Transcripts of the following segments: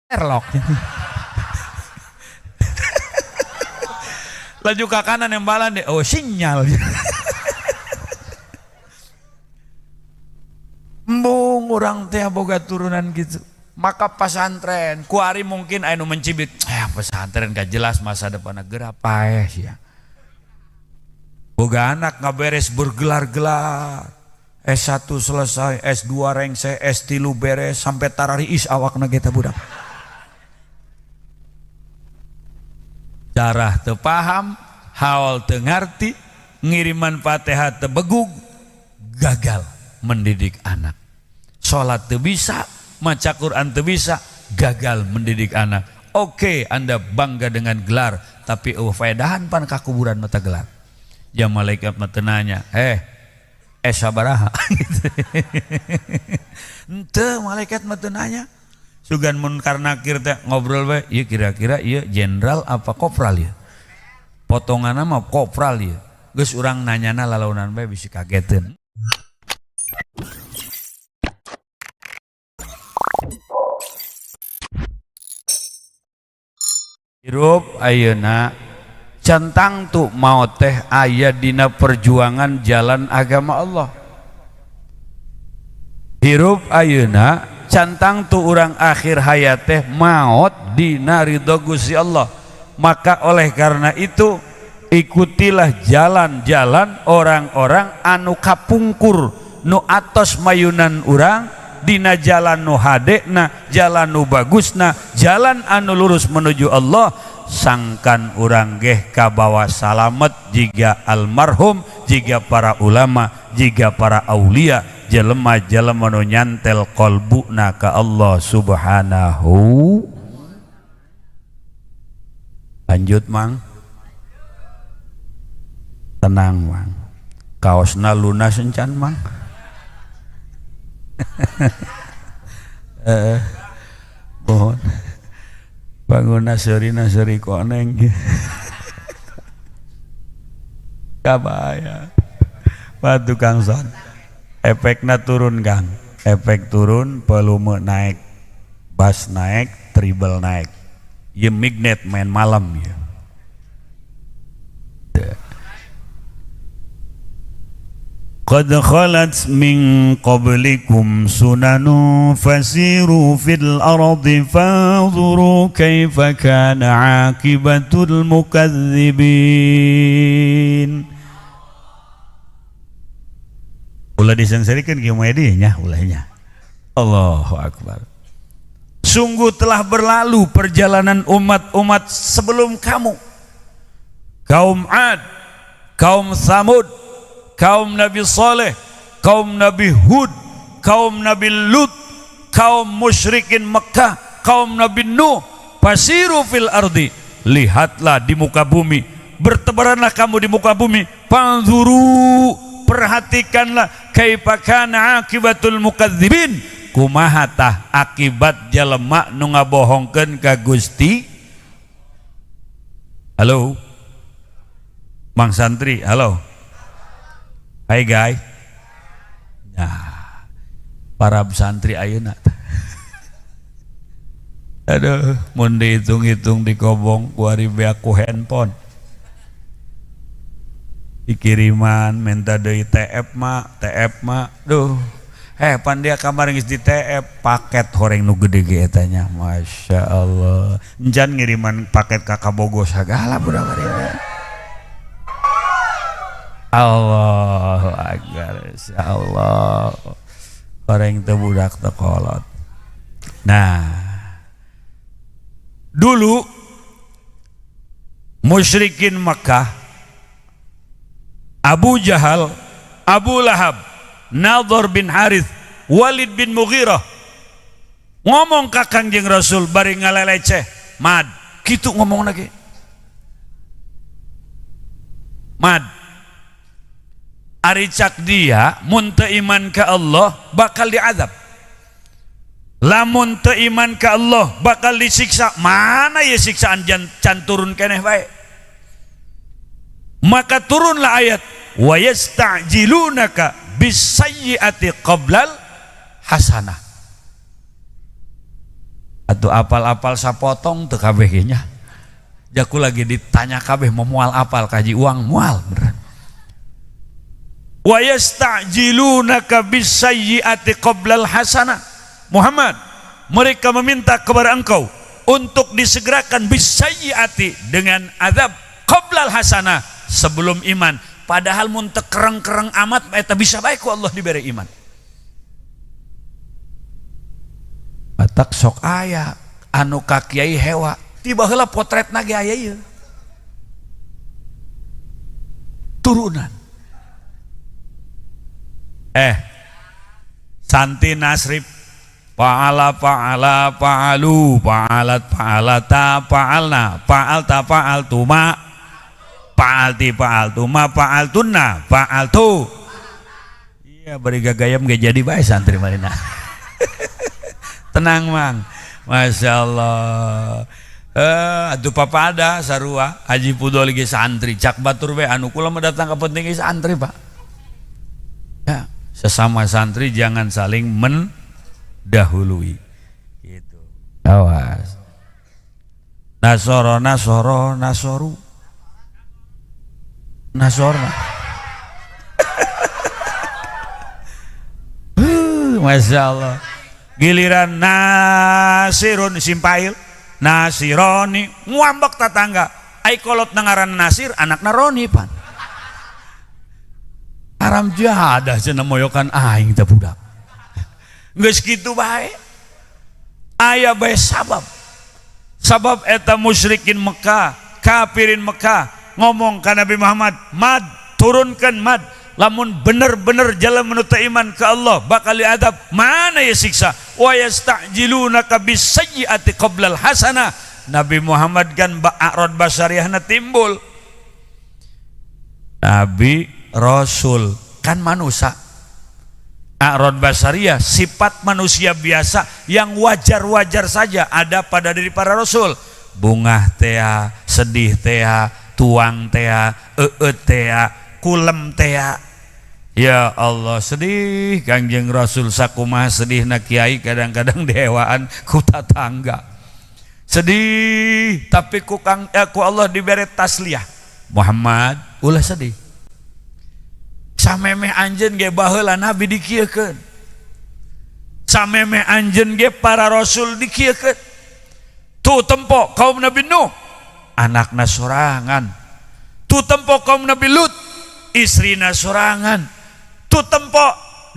Erlok. Laju ke kanan yang balan deh, oh sinyal. Embung urang teh boga turunan gitu. Maka pesantren, kuari mungkin anu mencibit, pesantren gak jelas masa depan negara paeh ya. Boga anak ngaberes bergelar-gelar. S1 selesai, S2 rengse, S3 beres sampai tarariis awakna ge teh budak. Darah teu paham, haul teu ngarti, ngiriman Fatihah teu begug, gagal mendidik anak. Salat teu bisa, maca Quran teu bisa, gagal mendidik anak. Oke, Anda bangga dengan gelar, tapi eueuh faedahan pan ka kuburan mata gelar. Ya malaikat mah teu nanya, sabaraha gitu. Henteu malaikat mah teu nanya. Sugan munkar nakir teh ngobrol bae, ieu kira-kira ieu jenderal apa kopral ieu? Potonganna mah kopral ieu. Geus urang nanyana lalaunan bae bisi kageteun. Hirup ayeuna centang tu maot teh aya dina perjuangan jalan agama Allah. Hirup ayeuna cantang tu urang akhir hayat teh maot dina ridho Gusti Allah. Maka oleh karena itu ikutilah jalan-jalan orang-orang anu kapungkur nu atos mayunan urang dina jalan nu hadena, jalan nu bagusna, jalan anu lurus menuju Allah. Sangkan urang geh kabawa salamet jiga almarhum, jiga para ulama, jiga para aulia, jelema-jelema nu nyantel qalbuna ka Allah Subhanahu. Lanjut mang, tenang mang, kaosna lunas encan mang. Mohon bangun naseri naseri koneng. Kabaya Pak tukang son, efekna turun Kang, efek turun, volume naik, bass naik, treble naik. Ye magnet main malam ya. Qad khalat min qablikum sunanun fasiru fil ardi fanzuru kaifa kana aqibatul mukadzibin. Ulah disengserikan kieu mah nya ulahnya. Allahu akbar. Sungguh telah berlalu perjalanan umat-umat sebelum kamu. Kaum Ad, kaum Tsamud, kaum Nabi Saleh, kaum Nabi Hud, kaum Nabi Lut, kaum musyrikin Mekah, kaum Nabi Nuh. Fasiru fil ardi, lihatlah di muka bumi, bertebaranlah kamu di muka bumi. Panzuru, perhatikanlah, kaifa kana akibatul mukadzibin, kumaha tah akibat jelema nu ngabohongkeun ka Gusti. Halo Mang Santri, halo. Hai guys. Nah, para santri ayeuna. Aduh, mun dihitung-hitung di kobong kuari beak ku handphone. Dikiriman minta deui TF ma, TF ma. Duh. Pan dia kamar geus di TF paket horeng nu gede ge eta nya. Masya Allah. Encan ngiriman paket ka Kabogo sagala budak bari. Allahu akbar, insyaallah. Horeng teu budak teu kolot. Nah, dulu musyrikin Mekah, Abu Jahal, Abu Lahab, Nadhr bin Harith, Walid bin Mughirah ngomong ka Kangjeng Rasul bari ngaleleceh, mad, kitu ngomong lagi. Mad, ari cak dia mun teu iman ka Allah bakal diazab. Lamun teu iman ka Allah bakal disiksa. Mana ya siksaan can turun keneh bae. Maka turunlah ayat wa yasta'jilunaka bisayyi'ati qoblal hasanah. Atau apal-apal sapotong teu kabeh ge nya. Jaku lagi ditanya kabeh mau mual apal kaji uang mual beneran. Wa yasta'jilunaka bisayyi'ati qoblal hasanah. Muhammad, mereka meminta kepada engkau untuk disegerakan bisayyi'ati dengan azab qoblal hasanah sebelum iman. Padahal mun teu kereng-kereng amat eta bisa bae ku Allah diberi iman. Batak sok aya anu ka kiai hewa tiba heula potretna ge aya ieu. Turunan. Santi Nasrib fa'ala fa'ala fa'alu fa'alat fa'alata fa'alna fa'alta fa'altuma fa'alti fa'altuma fa'altunna fa'altu. Iya bari gagayam ge jadi bae santri marina. Tenang mang, Masya Allah. Aduh papa ada sarua Haji Pudol ge santri cak batur we anu kula mah datang ka penting ge santri pak. Ya, sesama santri jangan saling mendahului gitu. Awas. Nasoro nasoro nasoru. Nasorna. Masya Allah. Giliran nasirun simpail nasironi ngambek tetangga ai kolot nangaran nasir anakna roni pan haram jadah cenah moyokan aing teh budak geus kitu bae aya bae sabab sabab eta musyrikin Mekah kafirin Mekah ngomong ka Nabi Muhammad, mad turunkan mad lamun bener-bener jalan menutup iman ke Allah bakal diadab mana ya siksa wa yasta'jilunaka bisayyi'ati qoblal hasanah. Nabi Muhammad kan ba'arad basariahna timbul Nabi Rasul kan manusia a'rad basariah sifat manusia biasa yang wajar-wajar saja ada pada diri para rasul. Bungah tea, sedih tea, tuang tea, eueut tea, kulem tea. Ya Allah sedih Kangjeng Rasul sakumaha sedihna kiai kadang-kadang dewaan ku tatangga. Sedih tapi ku kang ku Allah diberi tasliyah. Muhammad ulah sedih. Samemeh anjeun ge baheula nabi dikieukeun. Samemeh anjeun ge para rasul dikieukeun. Tuh tempo kaum Nabi Nuh anakna sorangan. Tuh tempo kaum Nabi Lut istrina sorangan. Tu tempo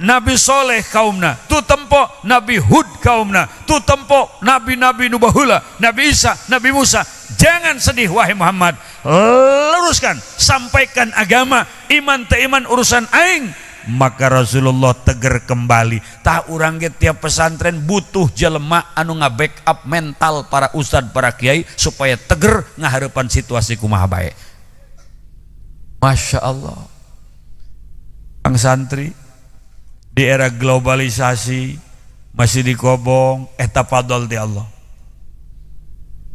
Nabi Soleh kaumna, tu tempo Nabi Hud kaumna, tu tempo nabi-nabi nu baheula, Nabi Isa, Nabi Musa. Jangan sedih wahai Muhammad, luruskan, sampaikan agama, iman teu iman urusan aing. Maka Rasulullah teger kembali. Tah urang ge tiap pesantren butuh jelema anu nga-backup mental para ustad, para kiai supaya teger ngahareupan situasi kumaha bae. Masya Allah. Kang santri di era globalisasi masih dikobong eta fadl ti Allah.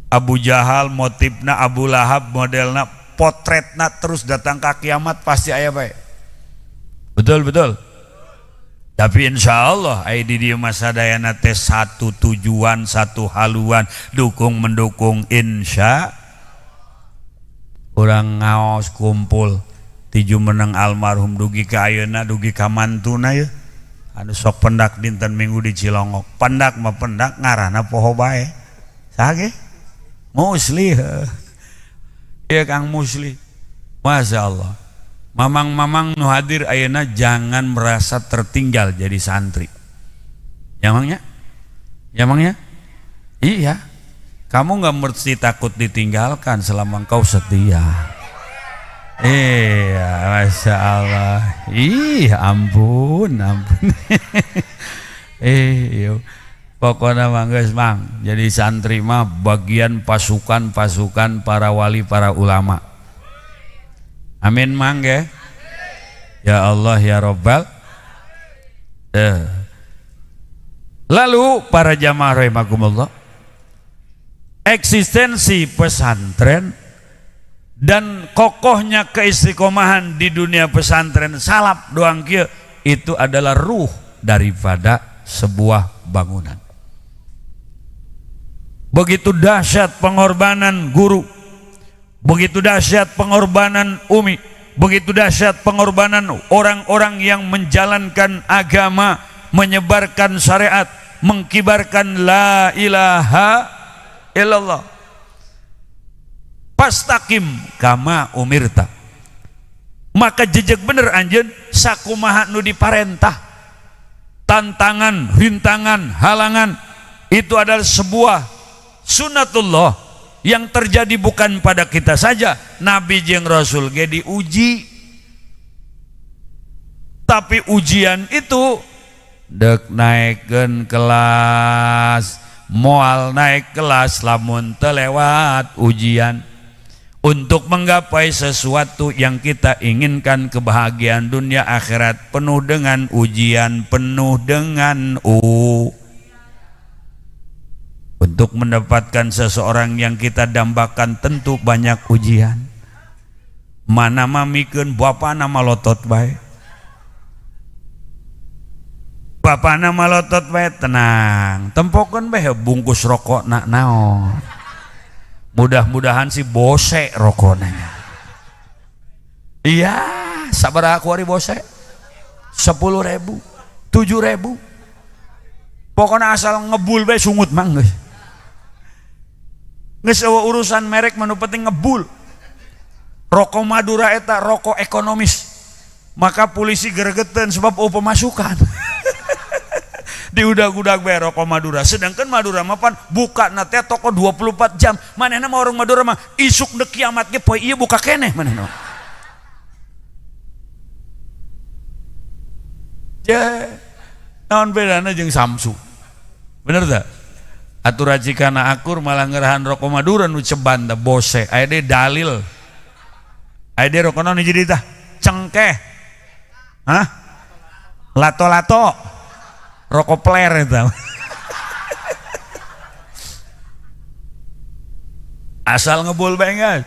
Abu Jahal motifna, Abu Lahab modelna, potretna terus datang ka kiamat pasti aya bae. Betul betul. Tapi insya Allah aya di dieu mah sadayana teh satu tujuan, satu haluan, dukung mendukung insya. Urang ngaos kumpul tiju menang almarhum dugi ka ayeuna dugi ka mantuna ye anu sok pendak dinten minggu di Cilongok pendak mah pendak ngarana poho bae saha ge Musli ieu Kang Musli. Masya Allah mamang-mamang nu hadir ayeuna jangan merasa tertinggal jadi santri. Ya mangnya? Ya mangnya? Iya, kamu nggak mesti takut ditinggalkan selama engkau setia. Iya, Masya Allah. Ih, ampun, ampun. Iya. Pokoknya mah geus mang, jadi santri mah bagian pasukan-pasukan para wali, para ulama. Amin mang ge. Ya Allah ya Rabbal. Lalu para jamaah rahimakumullah, eksistensi pesantren dan kokohnya keistiqomahan di dunia pesantren salaf doang kieu itu adalah ruh daripada sebuah bangunan. Begitu dahsyat pengorbanan guru, begitu dahsyat pengorbanan umi, begitu dahsyat pengorbanan orang-orang yang menjalankan agama, menyebarkan syariat, mengkibarkan la ilaha illallah. Fastaqim kama umirta. Maka jejeg bener anjeun sakumaha nu diparentah. Tantangan, rintangan, halangan itu adalah sebuah sunatullah yang terjadi bukan pada kita saja. Nabi jeung Rasul ge diuji. Tapi ujian itu dek naikkeun kelas, moal naik kelas lamun teu lewat ujian. Untuk menggapai sesuatu yang kita inginkan, kebahagiaan dunia akhirat penuh dengan ujian, penuh dengan Untuk mendapatkan seseorang yang kita dambakan tentu banyak ujian. Mana mamikeun bapana malotot bae. Bapana malotot bae tenang, tempokeun bae bungkus rokok nak naon. Mudah-mudahan si bose rokoknya. Iya, sabar aku hari bose. 10.000, 7.000. Pokoknya asal ngebul bae sungut mang geus. Geus eueuh urusan merek mah nu penting ngebul. Rokok Madura eta rokok ekonomis. Maka polisi geregeteun sebab eueuh pemasukan. Diudag-udag bae rokok Madura. Sedangkan Madura mah pan buka na teh toko 24 jam. Manehna mah orang Madura mah isuk deuk kiamat ge poe ieu buka keneh manehna. Ya, naon bedana jeung Samsu? Bener teu? Atur racikana akur malah ngerahan rokok Madura nu ceban teh bose. Aya deui dalil. Aya deui rokok naon jadi tah? Cengkeh. Hah? Lato-lato. Rokok peler eta. Asal ngebul bae geus.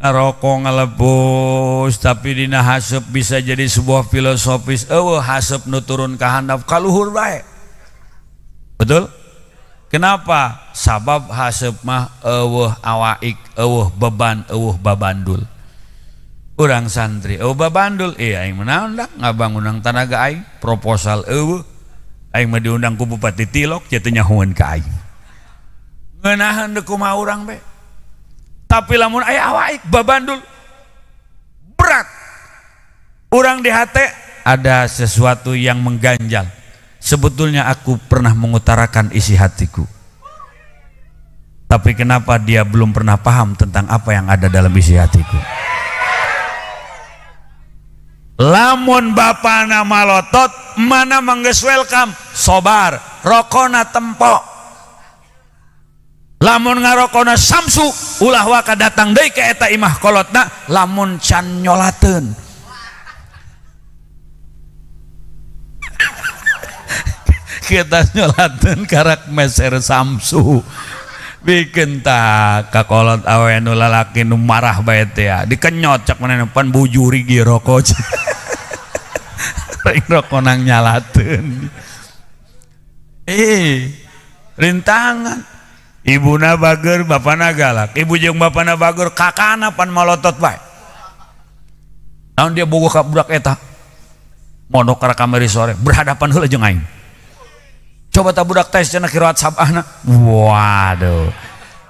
Rokok ngelebus tapi dina haseup bisa jadi sebuah filosofis. Eueuh haseup nu turun ka handap ka luhur bae. Betul? Kenapa? Sabab haseup mah eueuh awaik, eueuh beban, eueuh babandul. Urang santri eueuh babandul, iya aing mah naon dah ngabangunang tanaga aing, proposal eueuh. Aing mah diundang ku Bupati Tilok nya teu nyahoeun ka aing. Ngeunaheun deuk kumaha urang bae. Tapi lamun aya awaik babandul berat. Urang di hate ada sesuatu yang mengganjal. Sebetulnya aku pernah mengutarakan isi hatiku. Tapi kenapa dia belum pernah paham tentang apa yang ada dalam isi hatiku? Lamun bapana malotot, mana mangges welcome, sobar, rokona tempok. Lamun ngarokona Samsu, ulah waka datang deui ka eta imah kolotna, lamun can nyolateun. Kita nyolateun karak meser Samsu. Bikin tak kakolot awe nu lalaki nu marah bae teh ya. Dikenyot cak manehna pan bujuri ge rokok. Rek rokok nang nyalateun. Rintangan. Ibuna bager, bapana galak. Ibu jeung bapana bager, kakana pan malotot bae. Naon dia bogoh ka budak eta? Mondok ka kamari sore, berhadapan heula jeung aing. Coba tak budak tes cenah qiraat sabahna. Waduh.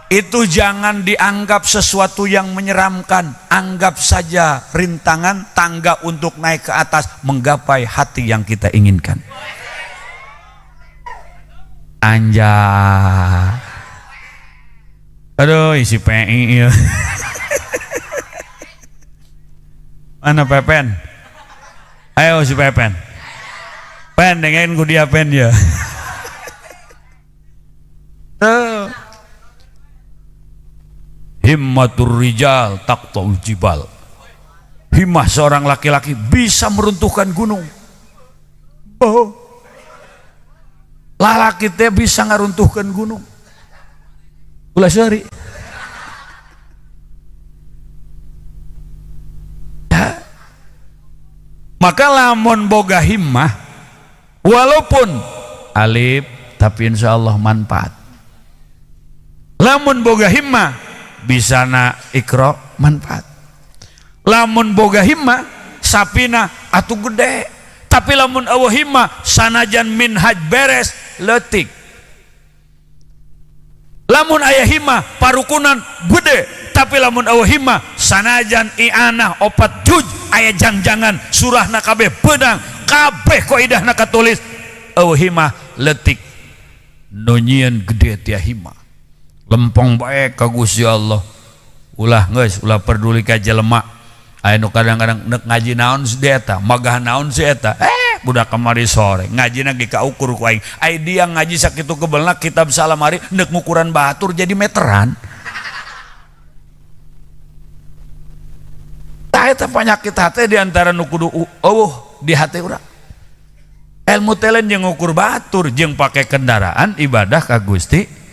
Itu jangan dianggap sesuatu yang menyeramkan. Anggap saja rintangan tangga untuk naik ke atas menggapai hati yang kita inginkan. Anjay. Aduh, isi PI ya. Mana Pepen? Ayo si Pepen. Pen dengerin ku dia pen ya. Himmatur rijal taqta'ul jibal. Himmah seorang laki-laki bisa meruntuhkan gunung. Oh. Lalaki teh bisa ngaruntuhkan gunung. Ulah seuri. Ya. Maka lamun boga himmah walaupun alif tapi insyaallah manfaat. Lamun boga himmah bisana Iqra manfaat. Lamun boga himmah sapina atuh gede, tapi lamun eueuh himmah sanajan minhaj beres leutik. Lamun aya himmah parukunan gede, tapi lamun eueuh himmah sanajan i'anah 4 juj aya jangjangan surahna kabeh beunang kabeh kaidahna katulis, eueuh himmah leutik. Nu nyieun gede tia himmah lempeng bae ka Gusti Allah. Ulah geus ulah peduli ka jelema. Aya nu kadang-kadang nek ngaji naon si eta, magah naon si eta. Budak kamari sore ngajina ge kaukur ku aing. Ai dia ngaji sakitu kebelna kitab salamari nek ngukuran batur jadi meteran. Tah eta panyakit hate di antara nu kudu eueuh di hate urang. Ilmu teh lain jeung ngukur batur jeung pake kendaraan ibadah ka Gusti.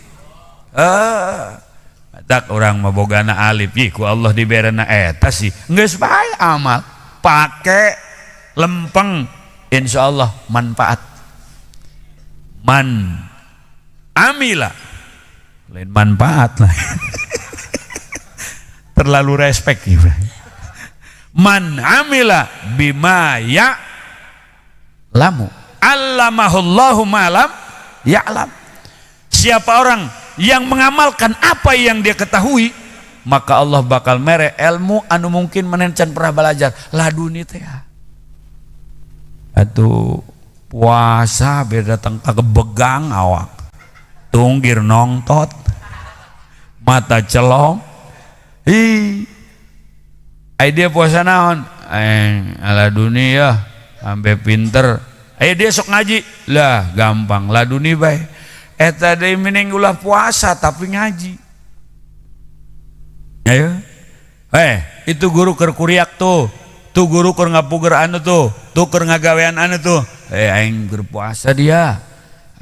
Tak orang mah bogana alif ih ku Allah diberena eta sih geus bae amal pake lempeng insyaallah manfaat. Man amila lain manfaat lah. Terlalu respect Ibrahim. Man amila bima ya lamu allamahullahu ma lam ya'lam. Siapa orang yang mengamalkan apa yang dia ketahui, maka Allah bakal mere ilmu anu mungkin maneh can pernah belajar. Laduni teh atuh puasa biar datang kagebegang awak, tunggir nongtot, mata celong. Ih, ai dia puasa naon? Ala dunia sampai pinter. Ai dia sok ngaji lah gampang laduni bae. Eta deui mending ulah puasa tapi ngaji. Ayo. Itu guru keur kuriak tuh. Tuh guru keur ngapuger anu tuh, tuh keur ngagawean anu tuh. Aing keur puasa dia.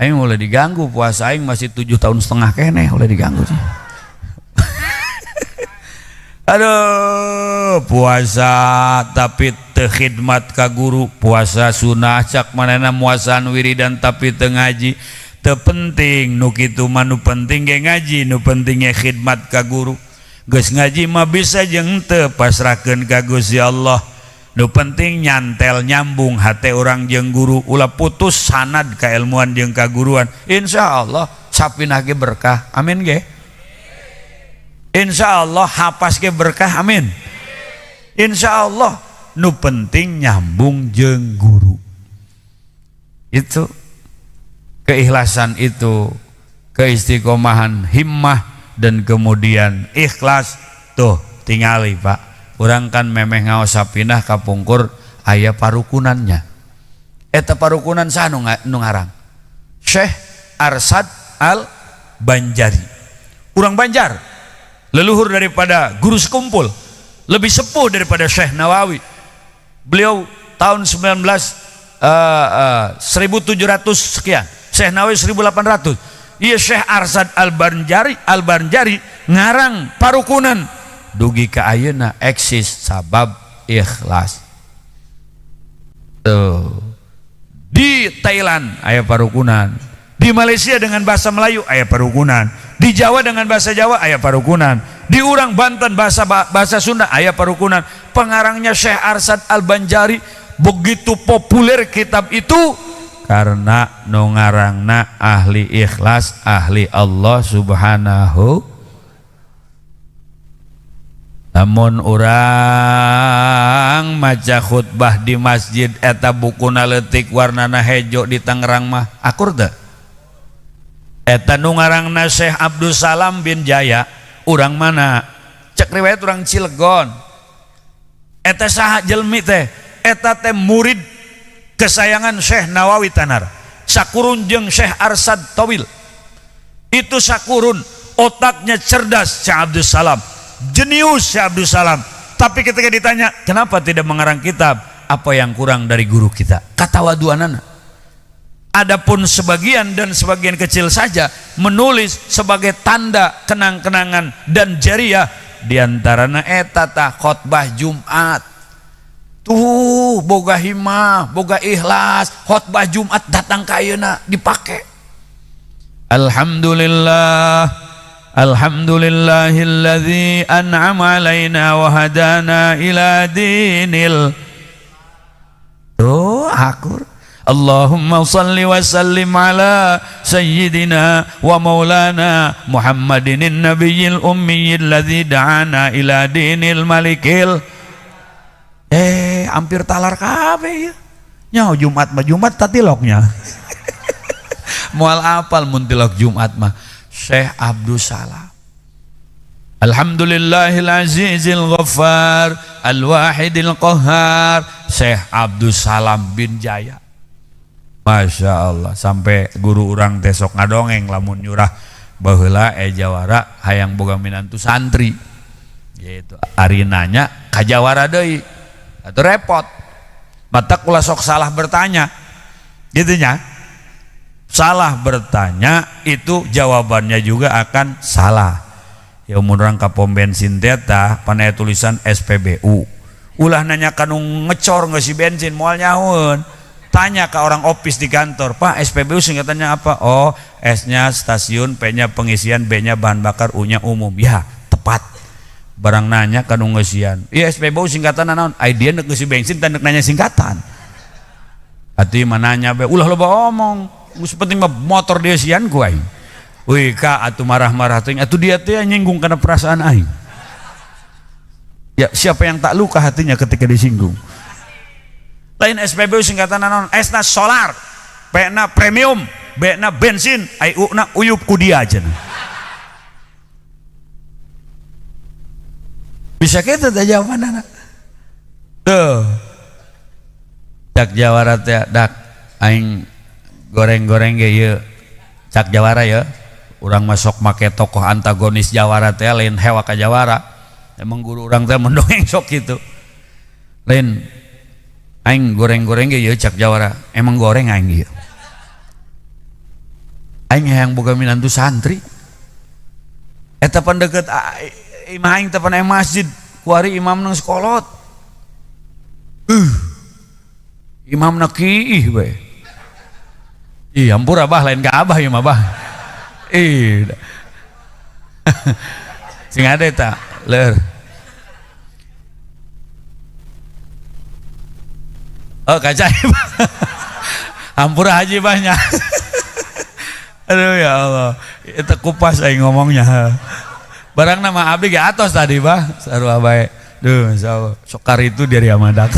Aing mulai diganggu puasa aing masih 7,5 tahun keneh mulai diganggu sih. Aduh, puasa tapi teu khidmat ka guru, puasa sunah cak manehna muasaan wiridan tapi teu ngaji. Teu penting nu kitu mah, nu penting ge ngaji, nu penting ge khidmat ka guru. Geus ngaji mah bisa jeung teu pasrahkeun ka Gusti Allah. Nu penting nyantel nyambung hate urang jeung guru, ulah putus sanad kailmuan jeung kaguruan. Insyaallah sapinah ge berkah. Amin ge. Insyaallah hapas ge berkah. Amin. Insyaallah nu penting nyambung jeung guru. Itu keikhlasan, itu keistiqomahan himmah dan kemudian ikhlas tuh tingali Pak. Urang kan memeh ngaos sapinah kapungkur aya parukunannya. Eta parukunan saha nu ngarang? Syekh Arsad Al Banjari. Urang Banjar, leluhur daripada guru sekumpul, lebih sepuh daripada Syekh Nawawi. Beliau tahun 1700 sekian. Syekh Nawawi 1800. Iya Syekh Arsad Al Banjari ngarang parukunan dugi ka ayeuna eksis sabab ikhlas. Tuh. Di Thailand aya parukunan, di Malaysia dengan bahasa Melayu aya parukunan, di Jawa dengan bahasa Jawa aya parukunan, di urang Banten bahasa bahasa Sunda aya parukunan. Pengarangnya Syekh Arsad Al Banjari, begitu populer kitab itu karena nu ngarangna ahli ikhlas, ahli Allah Subhanahu. Namun urang maca khutbah di masjid eta bukuna leutik warnana hejo di Tangerang mah akur teu? Eta nu ngarangna Syekh Abdul Salam bin Jaya, urang mana? Cek riwayat urang Cilegon. Eta saha jelmi teh? Eta teh murid kesayangan Syekh Nawawi Tanar, sakurun jeung Syekh Arsad Tawil. Itu sakurun, otaknya cerdas Syekh Abdul Salam, jenius Syekh Abdul Salam. Tapi ketika ditanya kenapa tidak mengarang kitab, apa yang kurang dari guru kita, kata waduanana. Adapun sebagian dan sebagian kecil saja menulis sebagai tanda kenang-kenangan dan jariah, diantarana eta tah khotbah Jumat tuh boga himah, boga ikhlas, khotbah Jumat datang ka ayeuna dipake. Alhamdulillah, alhamdulillahilladzi an'ama alaina wa hadana ila dinil. Tuh akur. Allahumma salli wa sallim ala sayyidina wa maulana Muhammadin nabiyil ummiyil ladzi da'ana ila dinil malikil. Hampir talar kabeh ya. Nya Jumat mah Jumat tatiloknya. Moal apal mun tilok Jumat mah Syekh Abdus Salam. Alhamdulillahil azizil ghaffar al wahidil qahhar, Syekh Abdus Salam bin Jaya. Masya Allah, sampai guru urang teh sok ngadongeng lamun nyurah baheula jawara hayang boga minantu santri. Yaitu ari nanya ka jawara deui. Atuh repot. Matak ulah sok salah bertanya. Gitu nya. Salah bertanya itu jawabannya juga akan salah. Ya mun urang ka pom bensin teh tah pan aya tulisan SPBU. Ulah nanya ka nu ngecor ngeusi bensin moal nyahoeun. Tanya ke orang office di kantor, Pak, SPBU singkatannya apa? Oh, S-nya stasiun, P-nya pengisian, B-nya bahan bakar, U-nya umum. Ya, tepat. Barang nanya ka nu ngeusian. Iya, SPBU singkatan naon? Ai dia nek ngeusi bensin teh nanya singkatan. Atuh mah nanya bae, ulah loba omong. Geus penting mah motor dia sian ku aing. Wih, Kak, atuh marah-marah teuing. Atuh dia teh nyinggung kana perasaan aing. Ya, siapa yang tak luka hatinya ketika disinggung? Lain SPBU singkatan naon? S-na solar, P-na premium, B-na bensin, ai U-na uyup ku dia cenah. Bisa kitu teh jawabanna. Tuh. Cak jawara teh dak aing goreng-goreng ge ieu. Cak jawara ya. Urang masuk make tokoh antagonis jawara teh lain hewa ka jawara. Emang guru urang teh mendongeng sok kitu. Lain aing goreng-goreng ge ieu cak jawara. Emang goreng aing ieu. Aing hayang boga minantu santri. Eta pan deukeut imah aing teh pan aya masjid, kuari imam nang sekolot. Imamna kiih we. Ih, ampura abah lain ka abah ieu mah abah. Ih. Sing ade ta, leur. Oh, kaca. Ampura haji banyak. Aduh ya Allah, itu kupas aing ngomongnya. Barang nama abdi ge atos tadi bah, sarua bae. Duh, insyaallah. Sokar itu dari amadak.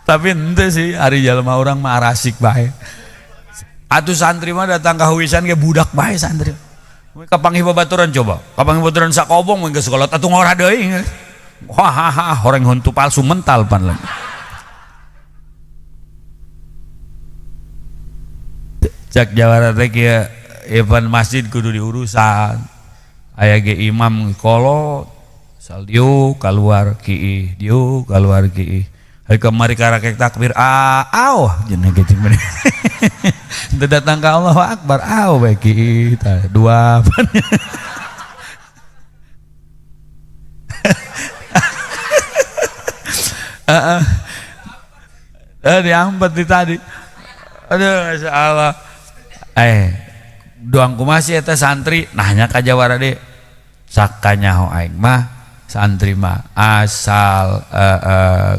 Tapi ente sih ari jalma urang mah arasik bae. Atuh santri mah datang ka huisan ge budak bae santri. Kapanggih babaturan coba. Kapanggih babaturan sakobong mun geus sekolah atuh ngora deui. Wah, ha, ha, horeng huntu palsu mental pan lagi. Cak jawara teh kieu ieu masjid kudu diurusan. Aya ge imam kolot sal dieu kaluar kiih, dieu kaluar kiih. Hari kemari karakek takbir au jeneng ge cing meni. Teu datang ka Allahu Akbar au bae kiih tah dua. Diambat di tadi. Aduh, masya Allah. Doang kumasih eta santri nanya ka jawara deui. Sakanyaho aing mah santri mah asal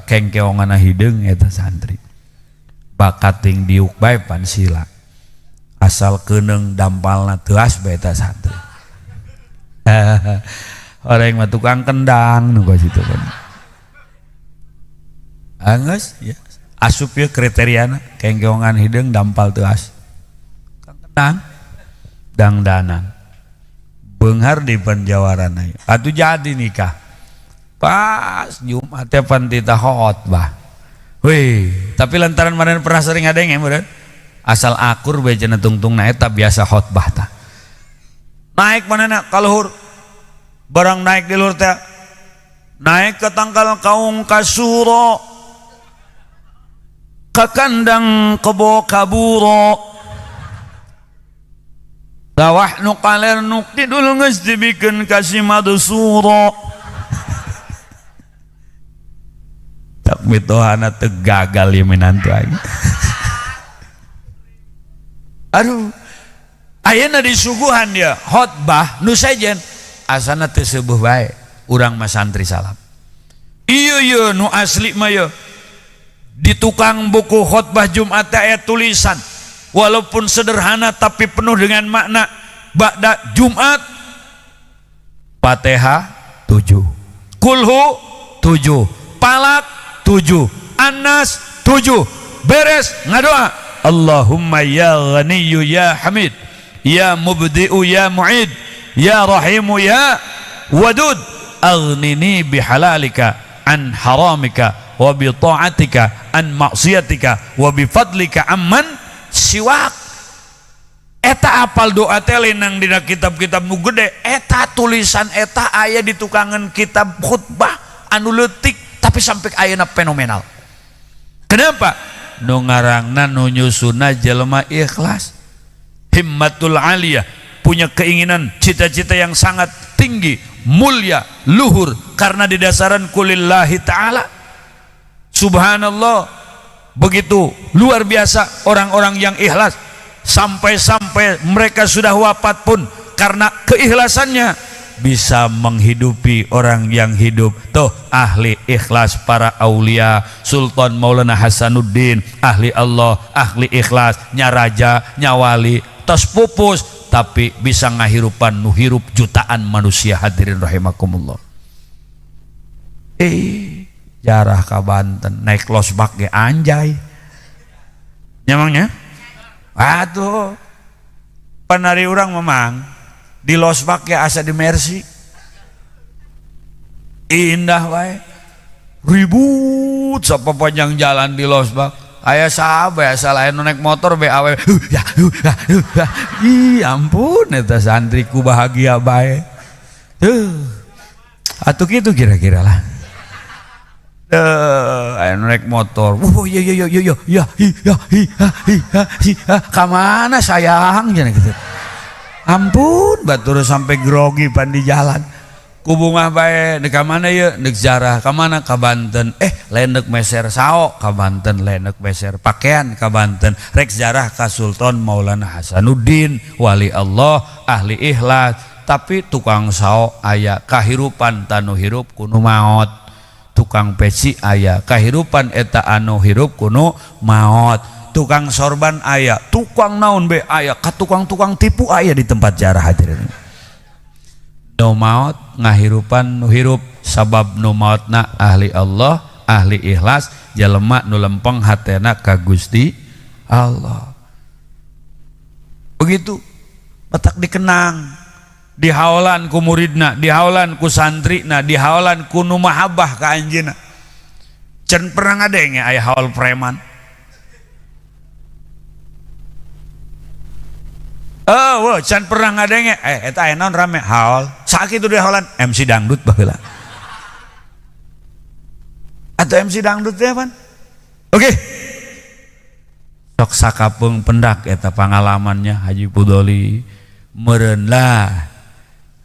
kengkeonganna hideung eta santri. Bakating diuk bae pan sila. Asal keuneung dampalna teuas bae eta santri. Orang mah tukang kendang nu situ kan. Anggeus ya. Asup ieu kriteriana kengkeongan hideung dampal teuas. Tukang kendang dangdanan. Beunghar di penjawarana. Atuh jadi nikah. Pas Jumat teh pan tita khotbah. Wih, tapi lantaran manehna pernah sering ngadenge meureun. Asal akur bae cenah tungtungna eta biasa khotbah tah. Naik manehna ka luhur. Barang naik di luhur teh naik ke tangkal kaung kasuro. Ka kandang kebo kaburo. Sawah nu kaler nu kidul geus dibikeun ka si madsuro. Tak mitohana teu gagal ieu minantu aing. Aduh, ayeuna disuguhan dia khotbah nu sejen asana teu seubuh bae. Urang mah santri salaf. Iya iya, nu asli mah ye di tukang buku khotbah Jumat aya tulisan, walaupun sederhana tapi penuh dengan makna. Ba'da Jumat Fatihah 7, Kulhu 7, Palak 7, Anas 7, beres ngadoa Allahumma ya ghaniyyu ya hamid ya mubdi'u ya mu'id ya rahimu ya wadud aghnini bihalalika an haramika wa bi ta'atika an maksiatika wa bi fadlika amman siwak. Eta apal doa teh nang dina kitab-kitab nu gede. Eta tulisan eta aya di tukangan kitab khutbah anu leutik tapi sampai ayeuna fenomenal. Kenapa? Nu ngarangna, nu nyusuna jelema ikhlas, himmatul aliyah, punya keinginan, cita-cita yang sangat tinggi, mulia, luhur, karena didasaran kulillahi ta'ala. Subhanallah, begitu luar biasa orang-orang yang ikhlas, sampai-sampai mereka sudah wafat pun karena keikhlasannya bisa menghidupi orang yang hidup. Tuh ahli ikhlas, para aulia, Sultan Maulana Hasanuddin, ahli Allah, ahli ikhlas, nya raja, nya wali, tos pupus tapi bisa ngahirupan nu hirup jutaan manusia. Hadirin rahimakumullah. Jarah ka Banten naik losbak ge anjay nyamangnya. Atuh penari urang memang di losbak ya asa di Mercy, indah wae, ribut sapapanjang jalan di losbak. Aya saha asa lain naik motor BAW ya ya ya. Ih ampun, eta santriku bahagia bae. Atuh kitu kira-kira lah. Aya naik motor, oh iya iya iya iya iya iya iya iya iya, ka mana sayang cenah gitu. Ampun, batur sampai grogi pan di jalan. Ku bungah bae, deuk ka mana ieu? Deuk jarah ka mana? Ka Banten. Lain deuk meser sao ka Banten, lain deuk meser pakaian ka Banten. Rek jarah ka Sultan Maulana Hasanuddin, wali Allah, ahli ikhlas. Tapi tukang sao aya kahirupan tanu hirup kunu maot. Tukang peci aya kahirupan eta anu hirup kunu maot. Tukang sorban aya, tukang naon be aya, ka tukang-tukang tipu aya di tempat jarah hadirin. Nu maot ngahirupan nu hirup, sabab nu maotna ahli Allah, ahli ikhlas, jelema nu lempeng hatena ka Gusti Allah. Begitu petak dikenang, dihaolan ku muridna, dihaolan ku santrina, dihaolan ku nu mahabbah ka anjeunna. Can pernah ngadenge aya haol preman? Oh, wah, can pernah ngadenge eta aya naon rame haol. Sakitu dihaolan MC dangdut baheula. Atau MC dangdut teh pan? Oke. Sok sakapeung pendak eta pangalamannya Haji Pudoli. Meureun lah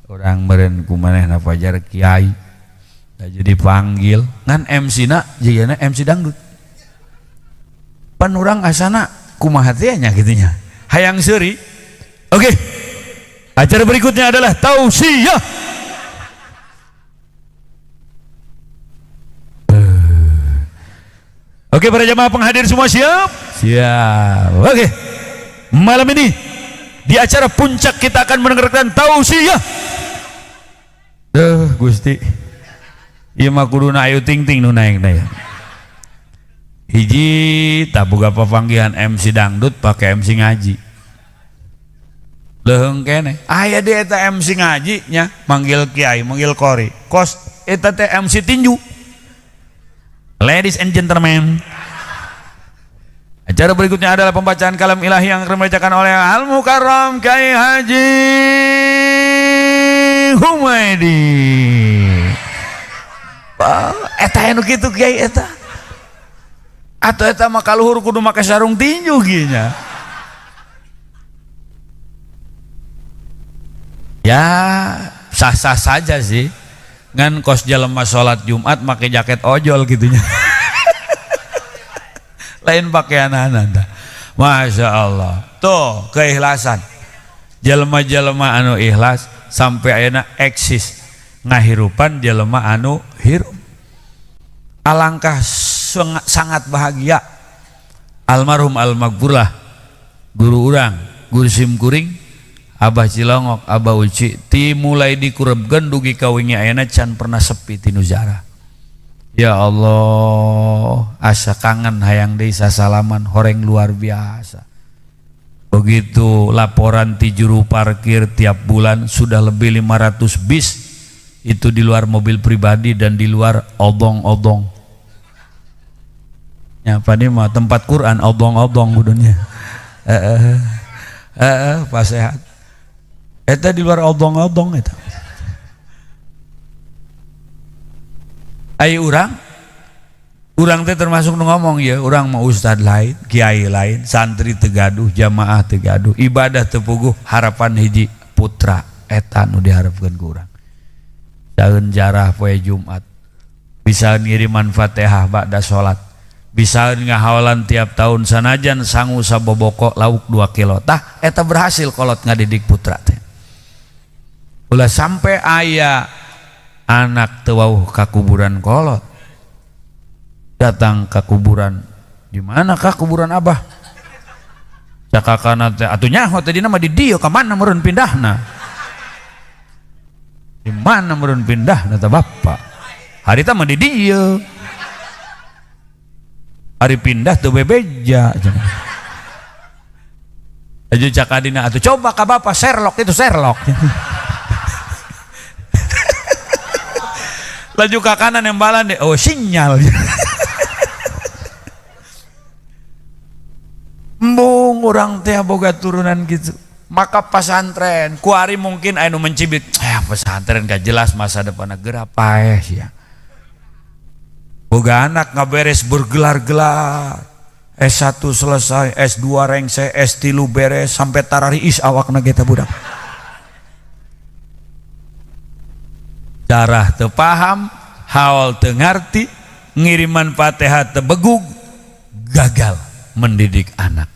orang meureun ku manehna pajar kiai. Da jadi panggil ngan MC na jigana MC dangdut. Pan urang asana kumaha teh nya kitu nya. Hayang seuri. Oke. Acara berikutnya adalah tausiah. Oke, para jamaah penghadir semua siap? Siap. Oke. Malam ini di acara puncak kita akan mendengarkan tausiah. Duh, Gusti. Ieu mah kuduna ayu ting-ting nu naekna ya. Hiji taboga papanggihan MC dangdut pakai MC ngaji. Leuheung keneh. Aya deui eta MC ngaji nya, manggil kiai, manggil qori. Kos eta teh MC tinju. Ladies and gentlemen, acara berikutnya adalah pembacaan kalam ilahi yang akan dibacakan oleh Al-Mukarram Kiai Haji Humaidi. Eta anu kitu kiai eta. Atau eta mah kaluhur kudu make sarung tinju kieu nya. Ya sah-sah saja sih. Ngan kos jelema salat Jumat make jaket ojol gitunya. Lain pakaian anda. Masya Allah. Tuh keikhlasan. Jelema-jelema anu ikhlas sampai ayeuna eksis ngahirupan jelema anu hirup. Alangkah sangat bahagia almarhum almaghfurlah guru urang, guru sim kuring, Abah Cilongok, Abah Uci, ti mulai dikurebkeun dugi ka wingi ayeuna can pernah sepi tinu ziarah. Ya Allah, asa kangen hayang deui sasalaman, horeng luar biasa. Begitu laporan ti juru parkir tiap bulan sudah lebih 500 bis itu di luar mobil pribadi dan di luar odong-odong. Ya, ini mah tempat Quran odong-odong kudunya. Pas sehat. Eta di luar odong-odong eta. Ayo urang teh termasuk nu ngomong ya, urang mau ustad lain, kiai lain, santri tegaduh, jamaah tegaduh, ibadah tepuguh, harapan hiji putra eta nu diharapkeun ku urang. Saeun jarah poe Jumat, bisa ngiriman Fatihah ba'da salat, bisa ngahawalan tiap tahun sanajan sangu saboboko lauk 2 kilo. Tah eta berhasil kolot ngadidik putra teh. Ulah sampai aya anak teu wauh ka kuburan kolot. Datang ke kuburan, di mana kah kuburan abah? Cakakana teh atuh nyaho teh dina mah di dieu ka mana meureun pindahna? Di mana meureun pindahna teh bapak? Harita mah di dieu. Hari pindah teu bebeja. Aju cakadina atuh coba ka bapak Sherlock itu Sherlock. Laju ke kanan yang balan deh, oh sinyal. Embung urang teh boga turunan gitu. Maka pesantren, kuari mungkin anu mencibit, pesantren gak jelas masa depan negara paeh ya. Boga anak ngaberes bergelar-gelar, S1 selesai, S2 rengse, S3 beres, sampai tarariis awakna ge teh budak. Darah teu paham, haul teu ngarti, ngiriman Fatihah teu begug, gagal mendidik anak.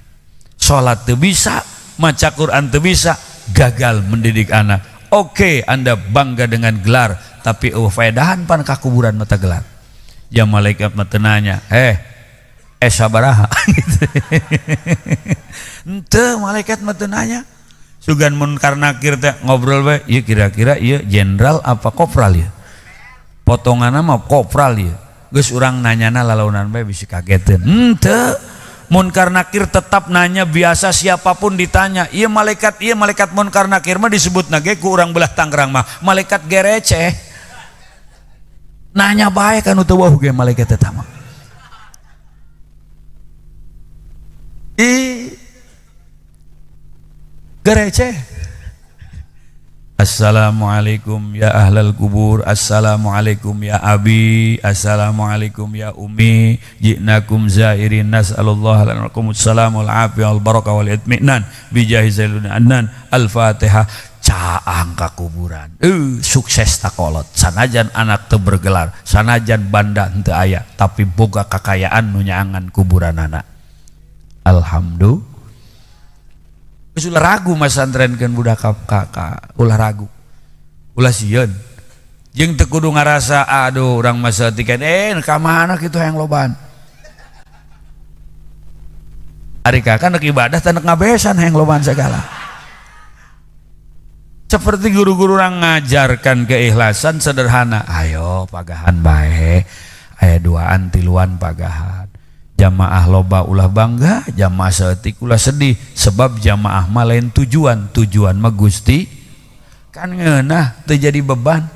Salat teu bisa, maca Quran teu bisa, gagal mendidik anak. Oke, Anda bangga dengan gelar, tapi eueuh faedahan pan ka kuburan mata gelar. Ya malaikat mah teu nanya, sabaraha? Henteu malaikat mah teu nanya. Sugan munkar nakir teh ngobrol bae, ieu kira-kira ieu jenderal apa kopral ieu? Potonganna mah kopral ieu. Geus urang nanyana lalaunan bae bisi kageteun. Henteu. Munkar nakir tetap nanya biasa siapapun ditanya. Ieu malaikat munkar nakir mah disebutna ge ku urang belah Tangerang mah malaikat gereceh. Nanya bae kan teu wauh ge malaikat eta mah. Ih gereceh. Assalamualaikum ya ahlal kubur, assalamualaikum ya abi, assalamualaikum ya umi, ji'nakum zairin nas'alullah lanakum assalamu al-afiyah wal barakah wal itmi'nan bijahi sayyidina Adnan. Al-Fatihah. Caang ka kuburan. Sukses takolot. Sanajan anak teu bergelar, sanajan banda henteu aya, tapi boga kakayaan nu nyaangan kuburan anak. Alhamdulillah. Ulah ragu masantrenkeun budak ka ulah ragu. Ulah sieun. Jeung teu kudu ngarasa aduh urang mah saeutik ka mana kitu hayang lobaan. Ari kakak nek ibadah teh nek ngabesan hayang lobaan segala. Seperti guru-guru orang ngajarkan keikhlasan sederhana, ayo pagahan bae, aya duaan tiluan pagahan. Jamaah loba ulah bangga, jamaah saeutik ulah sedih, sebab jamaah mah lain tujuan, tujuan mah Gusti. Kan ngeunah teu jadi beban,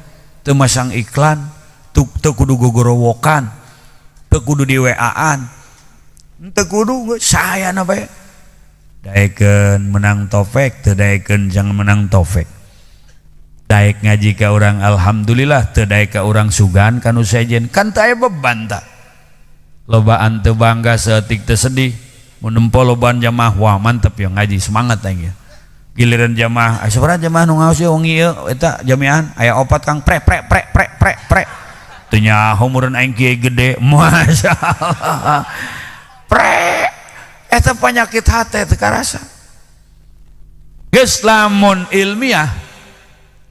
teu masang iklan, teu kudu gogorowokan, teu kudu di WA-an, teu kudu sayana bae. Daekeun menang tofek, teu daekeun jangan menang tofek. Daek ngaji ka urang alhamdulillah, teu daek ka urang sugan kanu sejen, kan teu aya beban ta. Lobaan teu bangga saeutik teu sedih, mun nempo lobaan jamaah wah mantep ya ngaji semangat aing ya. Giliran jamaah, sabaraha jamaah nu ngaos ye wengi ieu eta jamiahan aya opat Kang pre pre pre pre pre pre. Teu nyaho meureun aing kieu gede, masyaallah. Pre. Eta penyakit hate teu karasa. Geus lamun ilmiah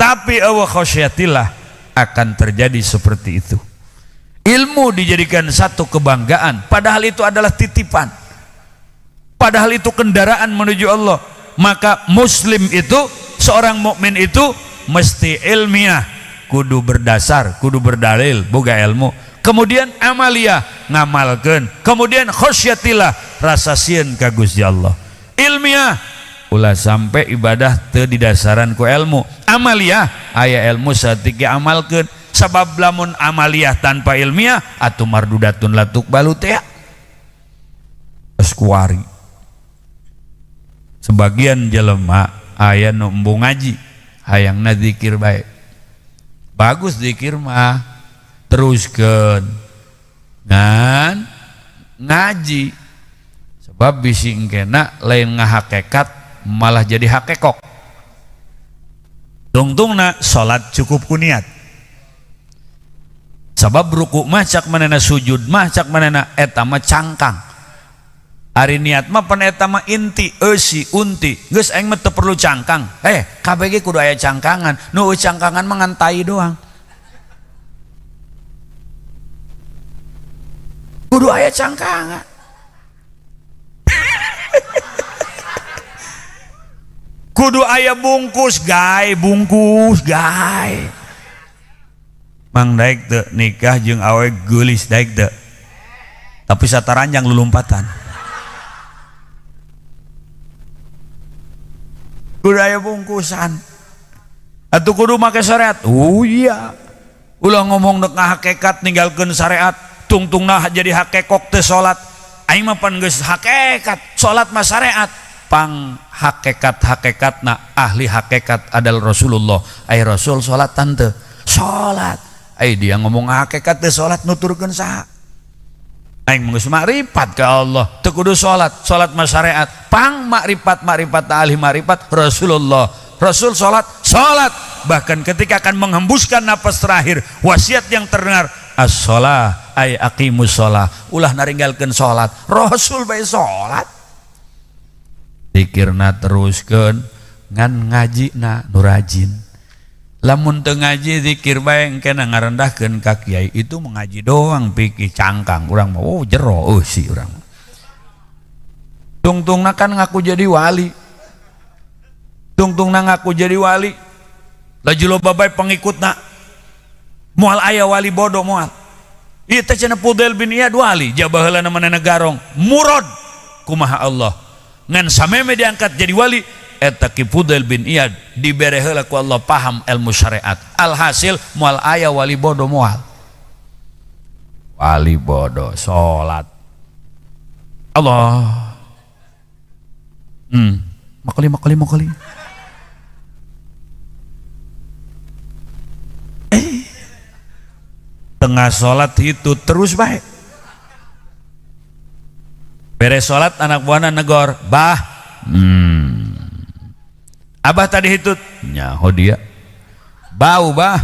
tapi eueuh khasyatillah akan terjadi seperti itu. Ilmu dijadikan satu kebanggaan, padahal itu adalah titipan. Padahal itu kendaraan menuju Allah. Maka muslim itu, seorang mukmin itu mesti ilmiah, kudu berdasar, kudu berdalil, boga ilmu. Kemudian amaliyah, ngamalkeun. Kemudian khasyatillah, rasa sieun ka Gusti Allah. Ilmiah ulah sampai ibadah teu didasaran ku ilmu. Amaliyah aya ilmu saeutik amalkeun. Sabab lamun amaliyah tanpa ilmiah atuh mardudatun latuk balu teh. Geus kuari. Sebagian jelema aya nu embung ngaji, hayangna zikir bae. Bagus zikir mah, teruskeun. Ngan ngaji sebab bisi engkena lain ngahakekat malah jadi hakekok. Tungtungna salat cukup ku niat. Sabab ruku mah cak manena, sujud mah cak manena, eta mah cangkang. Ari niat mah pan eta mah inti, eusi, unti. Geus aing mah teu perlu cangkang. KBG kudu aya cangkangan. Nu cangkangan mah ngan tai doang. Kudu aya cangkangan. Kudu aya bungkus, gae, bungkus, gae. Mang daek teu nikah jeung awe geulis daek teu. Tapi sataranjang lulumpatan. Kudu aya bungkusan. Atuh kudu make syariat. Oh iya. Ulah ngomong dek ngahakekat ninggalkeun syariat, tungtungna jadi hakekok teu salat. Aing mah pan geus hakekat, salat mah syariat. Pang hakekat-hakekatna ahli hakekat adalah Rasulullah. Ai Rasul salat tante, salat. Ai dia ngomong hakekat teu salat nuturkeun saha? Aing mah geus makrifat ka Allah, teu kudu salat, salat mah syariat. Pang makrifat-makrifat ahli makrifat Rasulullah. Rasul salat, salat. Bahkan ketika akan menghembuskan napas terakhir, wasiat yang terdengar as-shalah ay aqimus shalah, ulah naringgalkeun salat. Rasul bae salat. Zikirna teruskeun ngan ngajina nu rajin. Lamun teu ngaji zikir bae engkena ngarendahkeun ka kiai, itu mengaji doang pikir cangkang urang mah, oh jero eusi urang. Tungtungna kan ngaku jadi wali. Tungtungna ngaku jadi wali. Laju loba bae pengikutna. Moal aya wali bodoh moal. Ieu teh cenah Fudail bin Iyad wali, jabaheulana manehna garong, murad kumaha Allah. Ngan sameme diangkat jadi wali eta Ki Fudail bin Iyad dibere heula ku Allah paham ilmu syariat. Alhasil moal aya wali bodoh moal. Wali bodoh salat. Allah. Makali. Tengah salat itu terus baik. Beres salat anak buahna negor, bah. Abah tadi hitut, nyaho dia. Bau bah.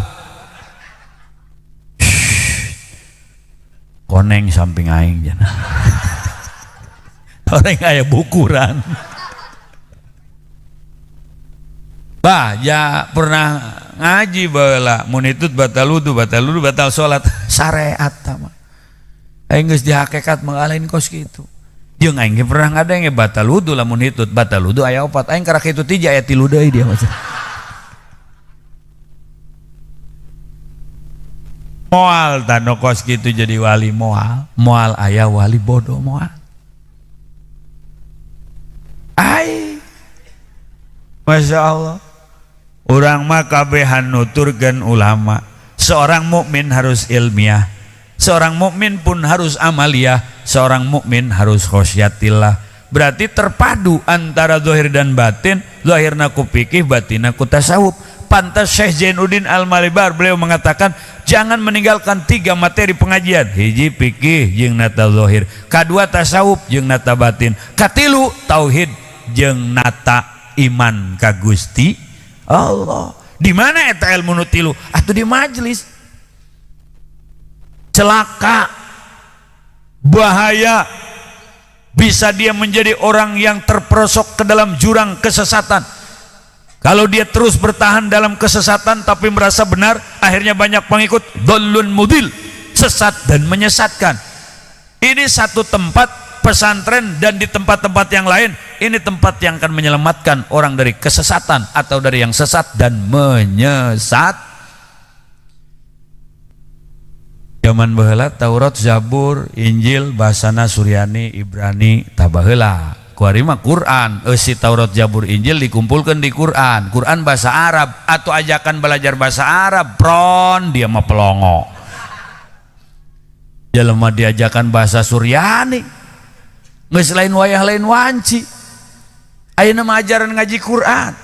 Koneng samping aing jana. Orang aya bukuran. Bah, ya pernah ngaji baheula, mun hitut batal wudu, batal salat, syariat mah. Aing geus dihakekat mah lain kos kitu. Jeung aing ge pernah ngadenge batal wudu lamun hitut, batal wudu aya opat, aing karak hitut hiji aya 3 deui dia mah. Moal tano kos kitu jadi wali moal, moal aya wali bodoh moal. Ai. Masya Allah. Urang mah kabehan nuturkeun ulama. Seorang mukmin harus ilmiah, seorang mukmin pun harus amaliyah, seorang mukmin harus khosyatillah. Berarti terpadu antara zahir dan batin. Zahirna ku fikih, batinna ku tasawuf. Pantas Syekh Zainuddin Al-Malibar beliau mengatakan jangan meninggalkan 3 materi pengajian. Hiji fikih jeung nata zahir, kadua tasawuf jeung nata batin, katilu tauhid jeung nata iman ka Gusti Allah. Di mana eta ilmu nu tilu? Atuh di majelis. Celaka, bahaya, Bisa dia menjadi orang yang terperosok ke dalam jurang kesesatan. Kalau dia terus bertahan dalam kesesatan tapi merasa benar, akhirnya banyak pengikut, dhallun mudil, sesat dan menyesatkan. Ini satu tempat pesantren dan di tempat-tempat yang lain, ini tempat yang akan menyelamatkan orang dari kesesatan atau dari yang sesat dan menyesat. Zaman baheula Taurat, Zabur, Injil bahasana Suryani, Ibrani, tabaheula. Kuari mah Quran, eusi Taurat, Zabur, Injil dikumpulkan di Quran. Quran bahasa Arab atau ajakan belajar bahasa Arab, pron dia mah pelongo. Jelema diajakan bahasa Suryani. Geus lain wayah lain wanci. Ayeuna mah ajaran ngaji Quran.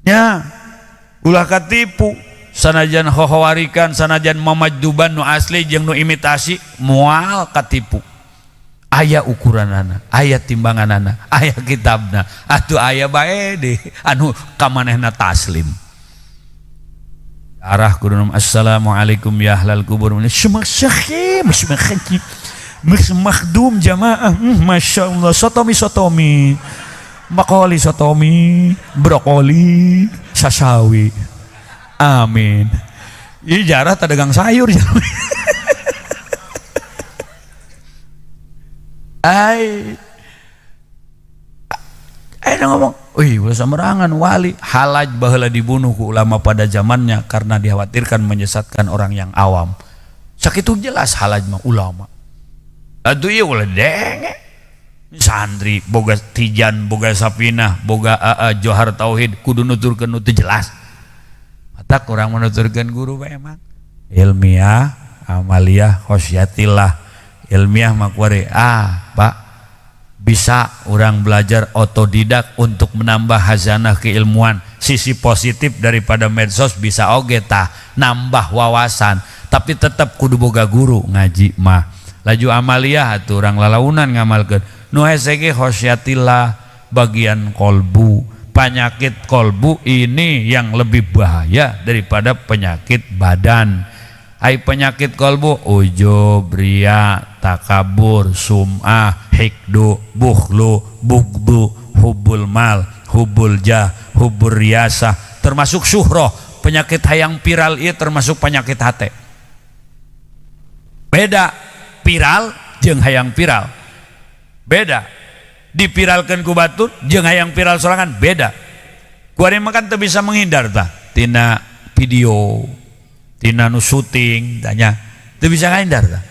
Ya, ulah katipu. Sanajan hohowarikan, sanajan mamajduban nu asli jeung nu imitasi moal katipu. Aya ukuranana, aya timbanganana, aya kitabna, atuh aya bae deh anu kamanehna taslim. Arah kudu assalamualaikum ya ahlal kubur. Makhdum jamaah, masya Allah, sotomi sotomi, makoli sotomi, brokoli, sasawi. Amin. Ini jarah tak dagang sayur. Ai, ai ngomong, wih, ulah samerangan wali Halaj baheula dibunuh ku ulama pada zamannya karena dikhawatirkan menyesatkan orang yang awam. Sakitu jelas Halaj mah ulama. Aduh ieu ulah denge. Santri boga Tijan, boga Sapinah, boga Johar Tauhid kudu nuturkeun nu teu jelas. Matak urang menuturkeun guru bae emang. Ilmiah, amaliyah, khosyatillah. Ilmiah mah kuari, Pak, bisa orang belajar otodidak untuk menambah hazanah keilmuan. Sisi positif daripada medsos bisa oge tah nambah wawasan, tapi tetap kudu boga guru ngaji mah. Laju amaliyah atuh urang lalaunan ngamalkeun. Nu hese ge khosyatillah bagian kolbu. Penyakit kolbu ini yang lebih bahaya daripada penyakit badan. Ai penyakit kolbu ujub, ria, takabur, sum'ah, hikdu, bukhlu, bugdu, hubul mal, hubul jah, hubur riasah, termasuk syuhroh. Penyakit hayang viral ieu termasuk penyakit hate. Beda viral jeung hayang viral. Beda. Dipiralkeun ku batur jeung hayang viral sorangan beda. Kuari mah kan teu bisa menghindar tah tina video, tina nu syuting tanya teu bisa ngahindar tah.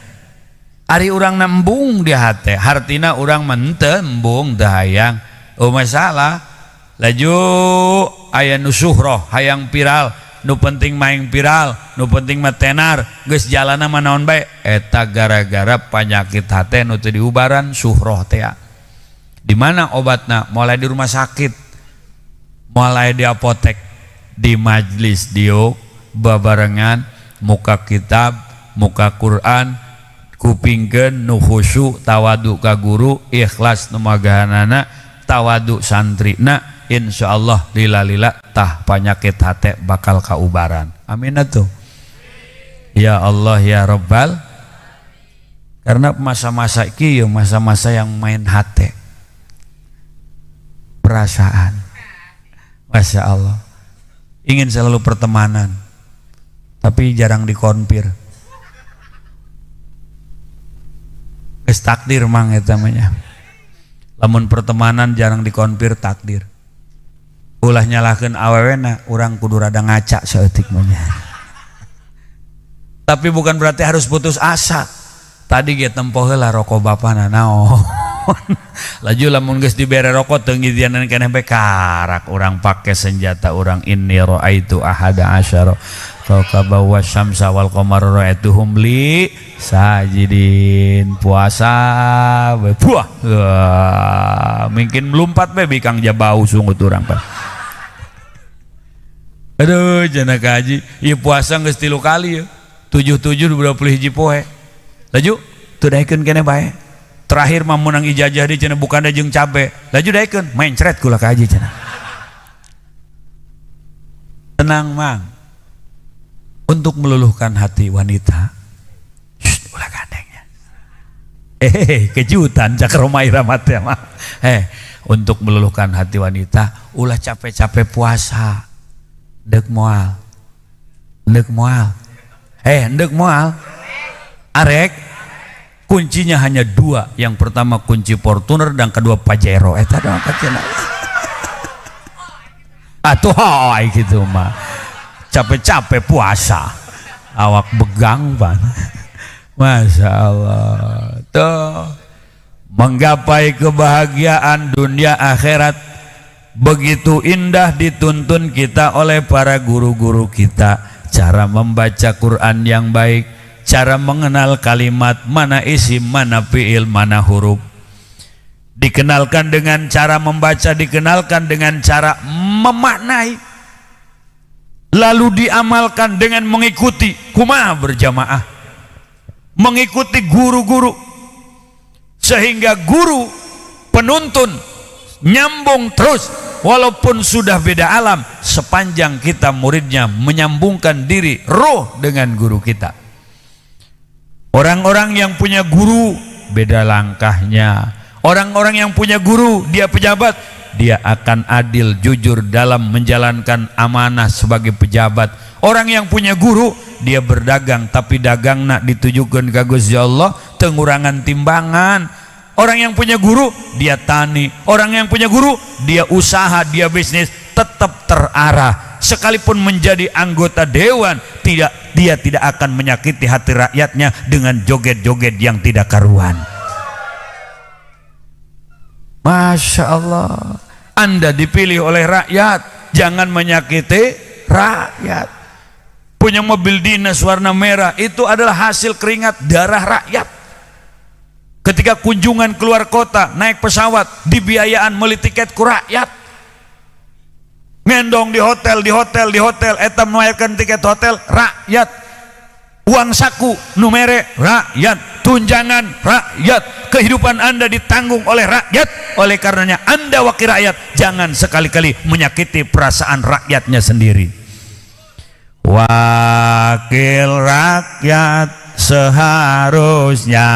Ari urang nembung di hate, hartina urang mah henteu embung teu hayang. Oh masalah. Laju aya nu syuhroh hayang viral, nu penting maing viral, nu penting mah tenar, geus jalanna mah naon bae eta gara-gara penyakit hate nu teu diubaran syuhroh teh. Di mana obatna? Mulai di rumah sakit, mulai di apotek, di majlis diuk babarengan muka kitab, muka Quran, kupingkeun nu khusyuk tawadu ka guru, ikhlas nu magahanana, tawadu santrina, insyaallah lila-lila tah penyakit hate bakal kaubaran. Amin atuh. Ya Allah ya Rabbal. Karena masa-masa iki ya masa-masa yang main hate. Perasaan. Masya Allah. Ingin selalu pertemanan, tapi jarang dikonfir. Geus takdir mang eta mah nya. Lamun pertemanan jarang dikonfir takdir. Ulah nyalahkeun awewena, urang kudu rada ngaca saeutik mah nya. Tapi bukan berarti harus putus asa. Tadi ge tempo heula rokok bapana naon. Laju lamun geus dibere rokok teu ngidianan keneh bae karak urang pake senjata urang inni raaitu ahada asyara kaukaba wasyamsa wal qamara raaituhum li sajidin. Puasa we buah mungkin melumpat bae bikang jabau sungut urang pak. Aduh cenah ka haji ieu puasa geus 3 kali ya. 7-7 21 poe. Laju teu daekeun keneh bae. Terakhir mah menang ijazah di cenah bukan jeung cabe. Laju daekeun mencret kula ka haji cenah. Tenang mang. Untuk meluluhkan hati wanita. Shh, ulah gandengnya. Kejutan cak Rhoma Irama teh mah. Untuk meluluhkan hati wanita ulah capek-capek puasa. Dek moal. Dek moal. Dek moal. Arek. Kuncinya hanya dua. Yang pertama kunci Fortuner dan kedua Pajero. Eta doang kacina. Atuh hai gitu mah. Capek-capek puasa. Awak begang pan. Masya Allah. Tuh. Menggapai kebahagiaan dunia akhirat begitu indah dituntun kita oleh para guru-guru kita. Cara membaca Quran yang baik, cara mengenal kalimat, mana isim, mana fiil, mana huruf. Dikenalkan dengan cara membaca, dikenalkan dengan cara memaknai, lalu diamalkan dengan mengikuti kumaha berjamaah, mengikuti guru-guru, sehingga guru penuntun nyambung terus walaupun sudah beda alam, sepanjang kita muridnya menyambungkan diri roh dengan guru kita. Orang-orang yang punya guru beda langkahnya. Orang-orang yang punya guru, dia pejabat, dia akan adil, jujur dalam menjalankan amanah sebagai pejabat. Orang yang punya guru, dia berdagang, tapi dagang nak ditujukan ke Gusti Allah, tengurangan timbangan. Orang yang punya guru, dia tani. Orang yang punya guru, dia usaha, dia bisnis, tetap terarah. Sekalipun menjadi anggota dewan, dia tidak akan menyakiti hati rakyatnya dengan joget-joget yang tidak karuan. Masya Allah, Anda dipilih oleh rakyat, jangan menyakiti rakyat. Punya mobil dinas warna merah, itu adalah hasil keringat darah rakyat. Ketika kunjungan keluar kota, naik pesawat, dibiayaan beli tiket ku rakyat. Ngendong di hotel, di hotel, di hotel, eta menaikkan tiket hotel, rakyat. Uang saku, numere, rakyat. Tunjangan, rakyat. Kehidupan Anda ditanggung oleh rakyat. Oleh karenanya Anda wakil rakyat, jangan sekali-kali menyakiti perasaan rakyatnya sendiri. Wakil rakyat seharusnya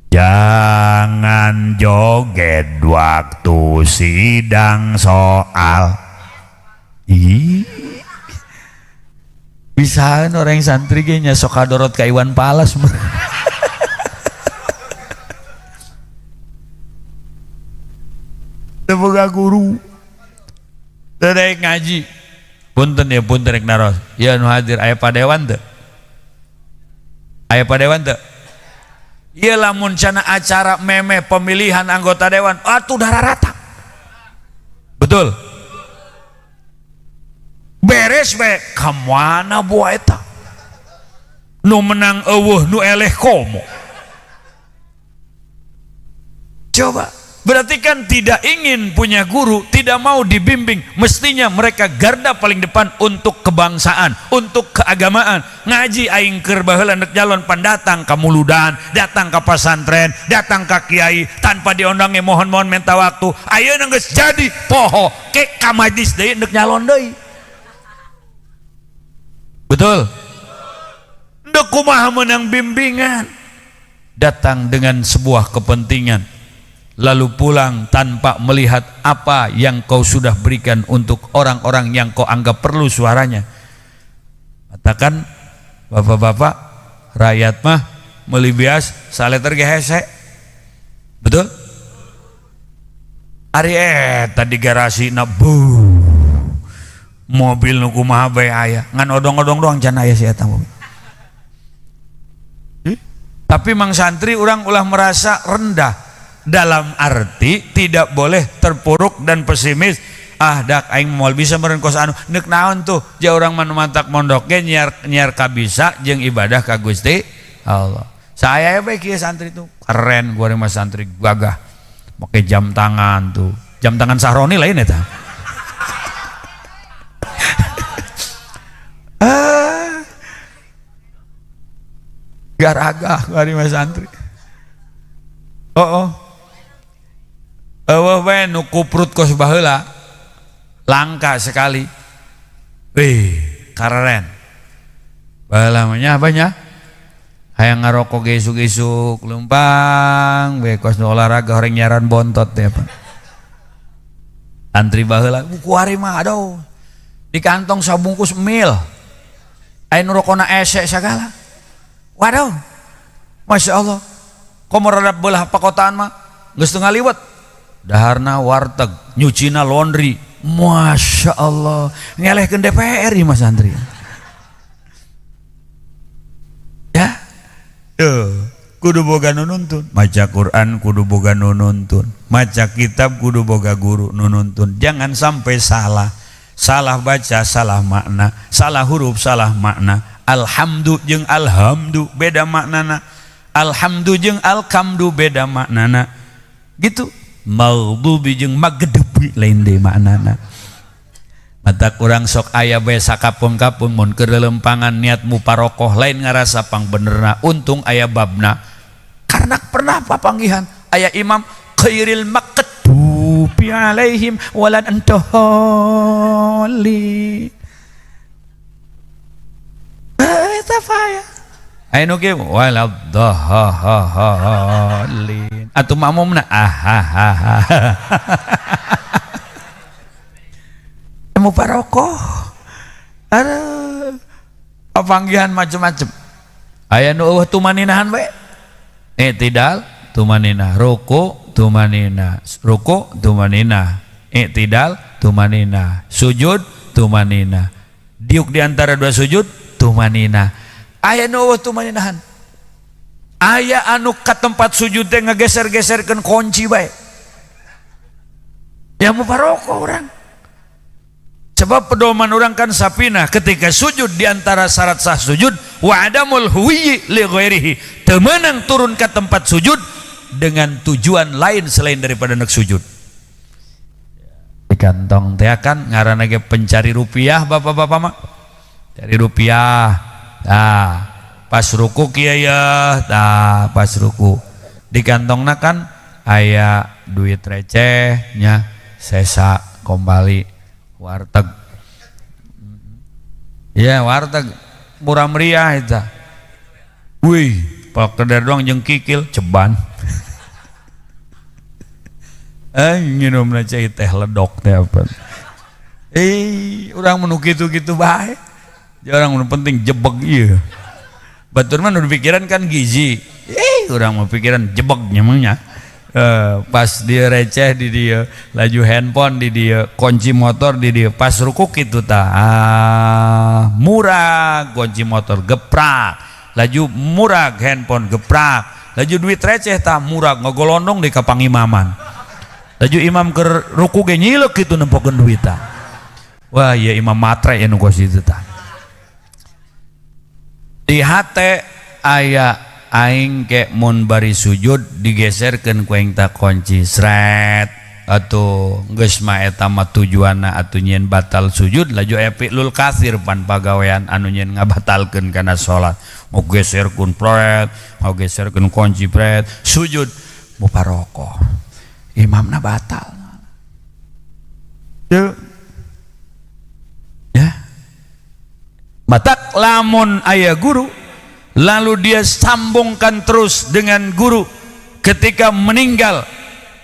jangan joget waktu sidang soal. Ih, bisa orang santri ge nya sok kadorot ka Iwan Fals. Teu boga guru. Teu daek ngaji. Punten ya, punten rek naros. Ya nu hadir aya padewan teu? Aya padewan teu? Ieu lamun cenah acara memeh pemilihan anggota dewan, atuh darah rata. Betul. Beres we, ka mana buah eta? Nu menang eueuh, nu eleh komo. Coba, berarti kan tidak ingin punya guru, tidak mau dibimbing. Mestinya mereka garda paling depan untuk kebangsaan, untuk keagamaan. Ngaji aing keur baheula nek nyalon pan datang ka muludan, datang ka pasantren, datang ka kiai tanpa diundang ge mohon-mohon minta waktu. Ayeuna geus jadi poho ke ka majlis deui nek nyalon deui. Betul? Ndek kumaha menang bimbingan? Datang dengan sebuah kepentingan, lalu pulang tanpa melihat apa yang kau sudah berikan untuk orang-orang yang kau anggap perlu suaranya. Katakan bapak-bapak, rakyat mah meuli beas saleter ge hese. Betul? Ari eta di garasi na bu. Mobil nu kumaha bae aya, ngan odong-odong doang can aya si eta mobil. Tapi mang santri urang ulah merasa rendah, dalam arti tidak boleh terpuruk dan pesimis. Ah dak aing moal bisa meureun kos anu neuk naon tuh, ja urang mah nu mantak mondok ge nyiar kabisa jeung ibadah ka Gusti Allah. Saya bae kieu santri tuh keren, gua mah santri gagah make jam tangan tuh, jam tangan Sahroni lain eta. Garagah gua mah santri. Oh, oh. Eueuh we nu kuprut kos baheula langka sekali. Wih, keren. Baheula mah nya apa nya? Hayang ngarokok ge isuk-isuk leumpang we kos nu olahraga horeng nyaran bontot teh apa. Antri baheula kuari mah aduh. Di kantong sabungkus mil. Aya nu rokona esek sagala. Waduh. Masya Allah. Komo rada belah pakotaan mah geus teu ngaliwet. Daharna warteg, nyucina laundry. Masya Allah. Ngelehkeun DPR ieu mah santri. Ya. Tuh, kudu boga nu nuntun. Maca Quran kudu boga nu nuntun. Maca kitab kudu boga guru nu nuntun. Jangan sampai salah. Salah baca, salah makna, salah huruf, salah makna. Alhamdu jeung alhamdu beda maknana. Alhamdu jeung alkamdu beda maknana. Gitu. Maghdubi jeung magdubi lain deui maknana. Mata kurang sok aya bae sakapung-kapung mun keur lelempangan niat muparokoh lain ngarasa pangbenerna, untung aya babna. Karena pernah papanggihan aya imam khairil maqdubi alaihim walan antaholi. Eta paya. Aya nu kieu waladhdallin. Atuh makmumna ahahaha. Muparokoh. Aduh. Papanggihan macem-macem. Aya nu eueuh tumaninahan we. I'tidal tumanina, ruku tumanina, ruku tumanina, i'tidal tumanina, sujud tumanina. Diuk di antara dua sujud tumanina. Aya nu eueuh tumaninahan. Aya anu ka tempat sujud teh ngegeser-geserkeun kunci bae. Ya muparokoh urang. Sebab pedoman orang kan sapinah ketika sujud di antara syarat sah sujud wa adamul huwiyyi li ghairihi, teu meunang turun ke tempat sujud dengan tujuan lain selain daripada nak sujud. Di kantong teh kan ngaranna ge pencari rupiah bapak-bapak mah. Cari rupiah. Tah, pas ruku kieu ya, tah pas ruku. Di kantongna kan aya duit receh nya, sesa kembali warteg. Ya warteg murah meriah eta. Wih, pakedar doang jeung kikil ceban. Nginumna cai teh ledok teh apa. Urang menu kitu-kitu bae. Orang nu penting jebeg ieu. Batur mah nu dipikiran kan gizi. Urang mah pikiran jebeg nya mah nya. Pas dia receh di dia, laju handphone di dia, kunci motor di dia, pas rukuk itu tah, murah kunci motor geprak, laju murah handphone geprak, laju duit receh tah murah ngegolondong di kapangimaman, laju imam ke ruku ge nyilek gitu nempokeun duit tah. Wah ya imam matre ya nu kos itu tah. Di hate aya aing ke mun bari sujud digeserkeun ku aing ta kunci sret atuh geus mah eta mah tujuanna atuh nyieun batal sujud laju aya fi'lul katsir pan pagawean anu nyieun ngabatalkeun kana salat ngogeserkeun pret ngogeserkeun kunci pret sujud muparokoh imamna batal. Ya matak lamun aya guru lalu dia sambungkan terus dengan guru ketika meninggal,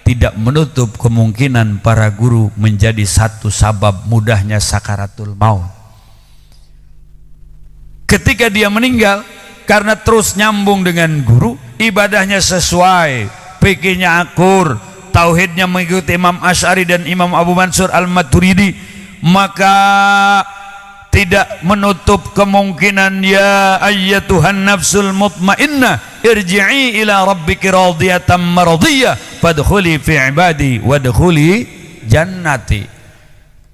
tidak menutup kemungkinan para guru menjadi satu sabab mudahnya sakaratul maut. Ketika dia meninggal karena terus nyambung dengan guru, ibadahnya sesuai, fikihnya akur, tauhidnya mengikuti Imam Asy'ari dan Imam Abu Mansur Al-Maturidi, maka tidak menutup kemungkinan ya ayyatuhan nafsul mutmainnah irji'i ila rabbiki radiyatan mardiyah fadkhuli fi ibadi wadkhuli jannati.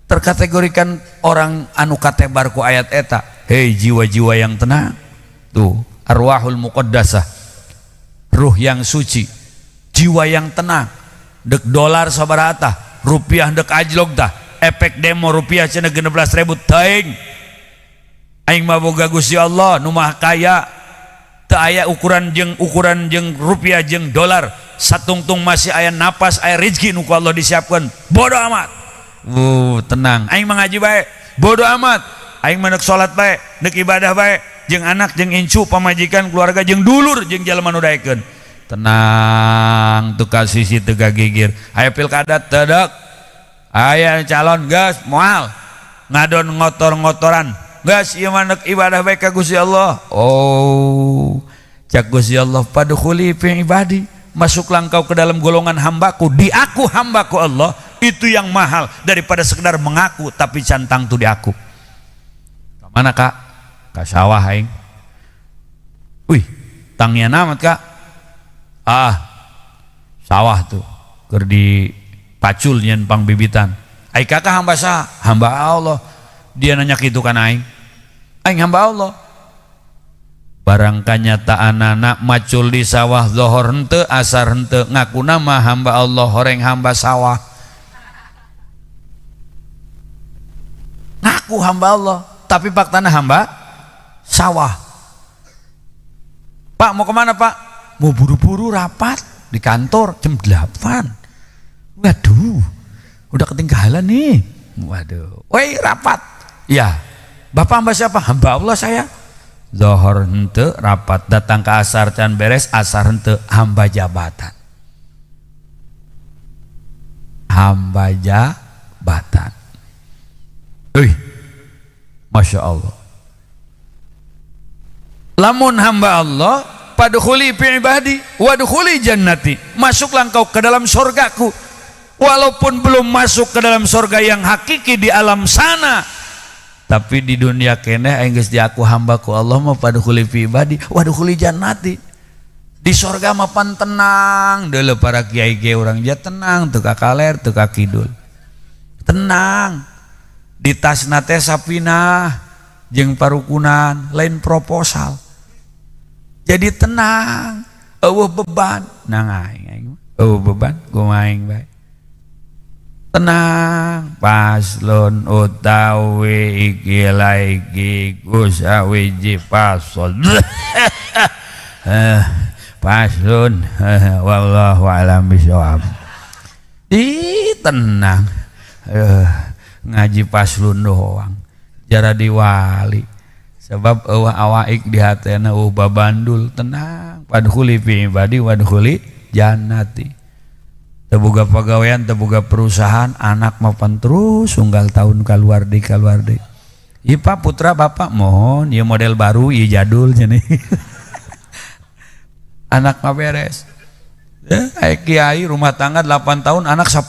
Terkategorikan orang anu katebar ku ayat eta, hei jiwa-jiwa yang tenang, tuh arwahul muqaddasah, ruh yang suci, jiwa yang tenang, dek dolar sabaraha, rupiah dek ajlog tah, efek demo rupiah cenah 16.000 teuing. Aing mah boga Gusti Allah nu maha kaya, teu aya ukuran jeung rupiah jeung dolar, satungtung masih aya napas aya rezeki nu ku Allah disiapkeun, bodo amat. Tenang, aing mah ngaji bae, bodo amat. Aing mah nek salat bae, nek ibadah bae, Jeung anak, jeung incu, pamajikan, keluarga, jeung dulur, jeung jalma nu daekeun. Tenang, teu ka sisi, teu ka gigir. Aya pilkada teu, aya calon gas moal ngadon ngotor-ngotoran, gas ieu mah ibadah bae ka Gusti Allah. Oh, cak Gusti Allah, fadkhuli fi ibadi, masuklah engkau ke dalam golongan hambaku. Di aku hambaku Allah itu yang mahal daripada sekedar mengaku tapi cantang tuh di aku. Mana kak? Ka sawah aing. Wih, tangian amat kak. Ah, sawah tuh keur di pacul nyen pangbibitan. Ai kakak hamba sah? Hamba Allah. Dia nanya gitu kan aing. Aing hamba Allah. Barang kanyataan anak macul di sawah, zohor henteu, asar henteu, ngaku nama hamba Allah, horeng hamba sawah. Ngaku hamba Allah, tapi faktana hamba sawah. Pak, mau kemana pak? Mau buru-buru rapat di kantor jam 8. Waduh, udah ketinggalan nih. Waduh, woi rapat. Ya, bapak hamba siapa? Hamba Allah saya. Zohor henteu rapat, datang ke asar can beres, asar henteu, hamba jabatan. Hamba jabatan. Wih, Masya Allah. Lamun hamba Allah, padkhuli fi ibadi wadkhuli jannati, masuklah engkau ke dalam surgaku. Walaupun belum masuk ke dalam surga yang hakiki di alam sana, tapi di dunia keneh aing geus diaku hambaku Allah mah padkhuli fi ibadi wadkhuli jannati. Di surga mah pan tenang deuleu para kiai ge urang ja tenang, teu ka kaler teu ka kidul, tenang. Di tasna teh sapinah jeung parukunan, lain proposal. Jadi tenang, eueuh beban. Nang aing aing eueuh beban, kumaha aing bae. Tenang, paslon utawi iki iki sawiji pasol. Paslon wallahu alam bisawab. Ih, tenang. Ngaji paslon doang. Jara diwali. Sebab eueuh awaik di hatena, eueuh babandul, tenang. Padkhuli fi ibadi wadkhuli jannati. Teu boga pagawean, teu boga perusahaan, anak mapan terus unggal tahun keluar deui, keluar deui. Ieu Pak, putra bapak mohon, ieu model baru, ieu jadul cenah. Anak mah beres. Ya, aya kiai rumah tangga 8 tahun, anak 10.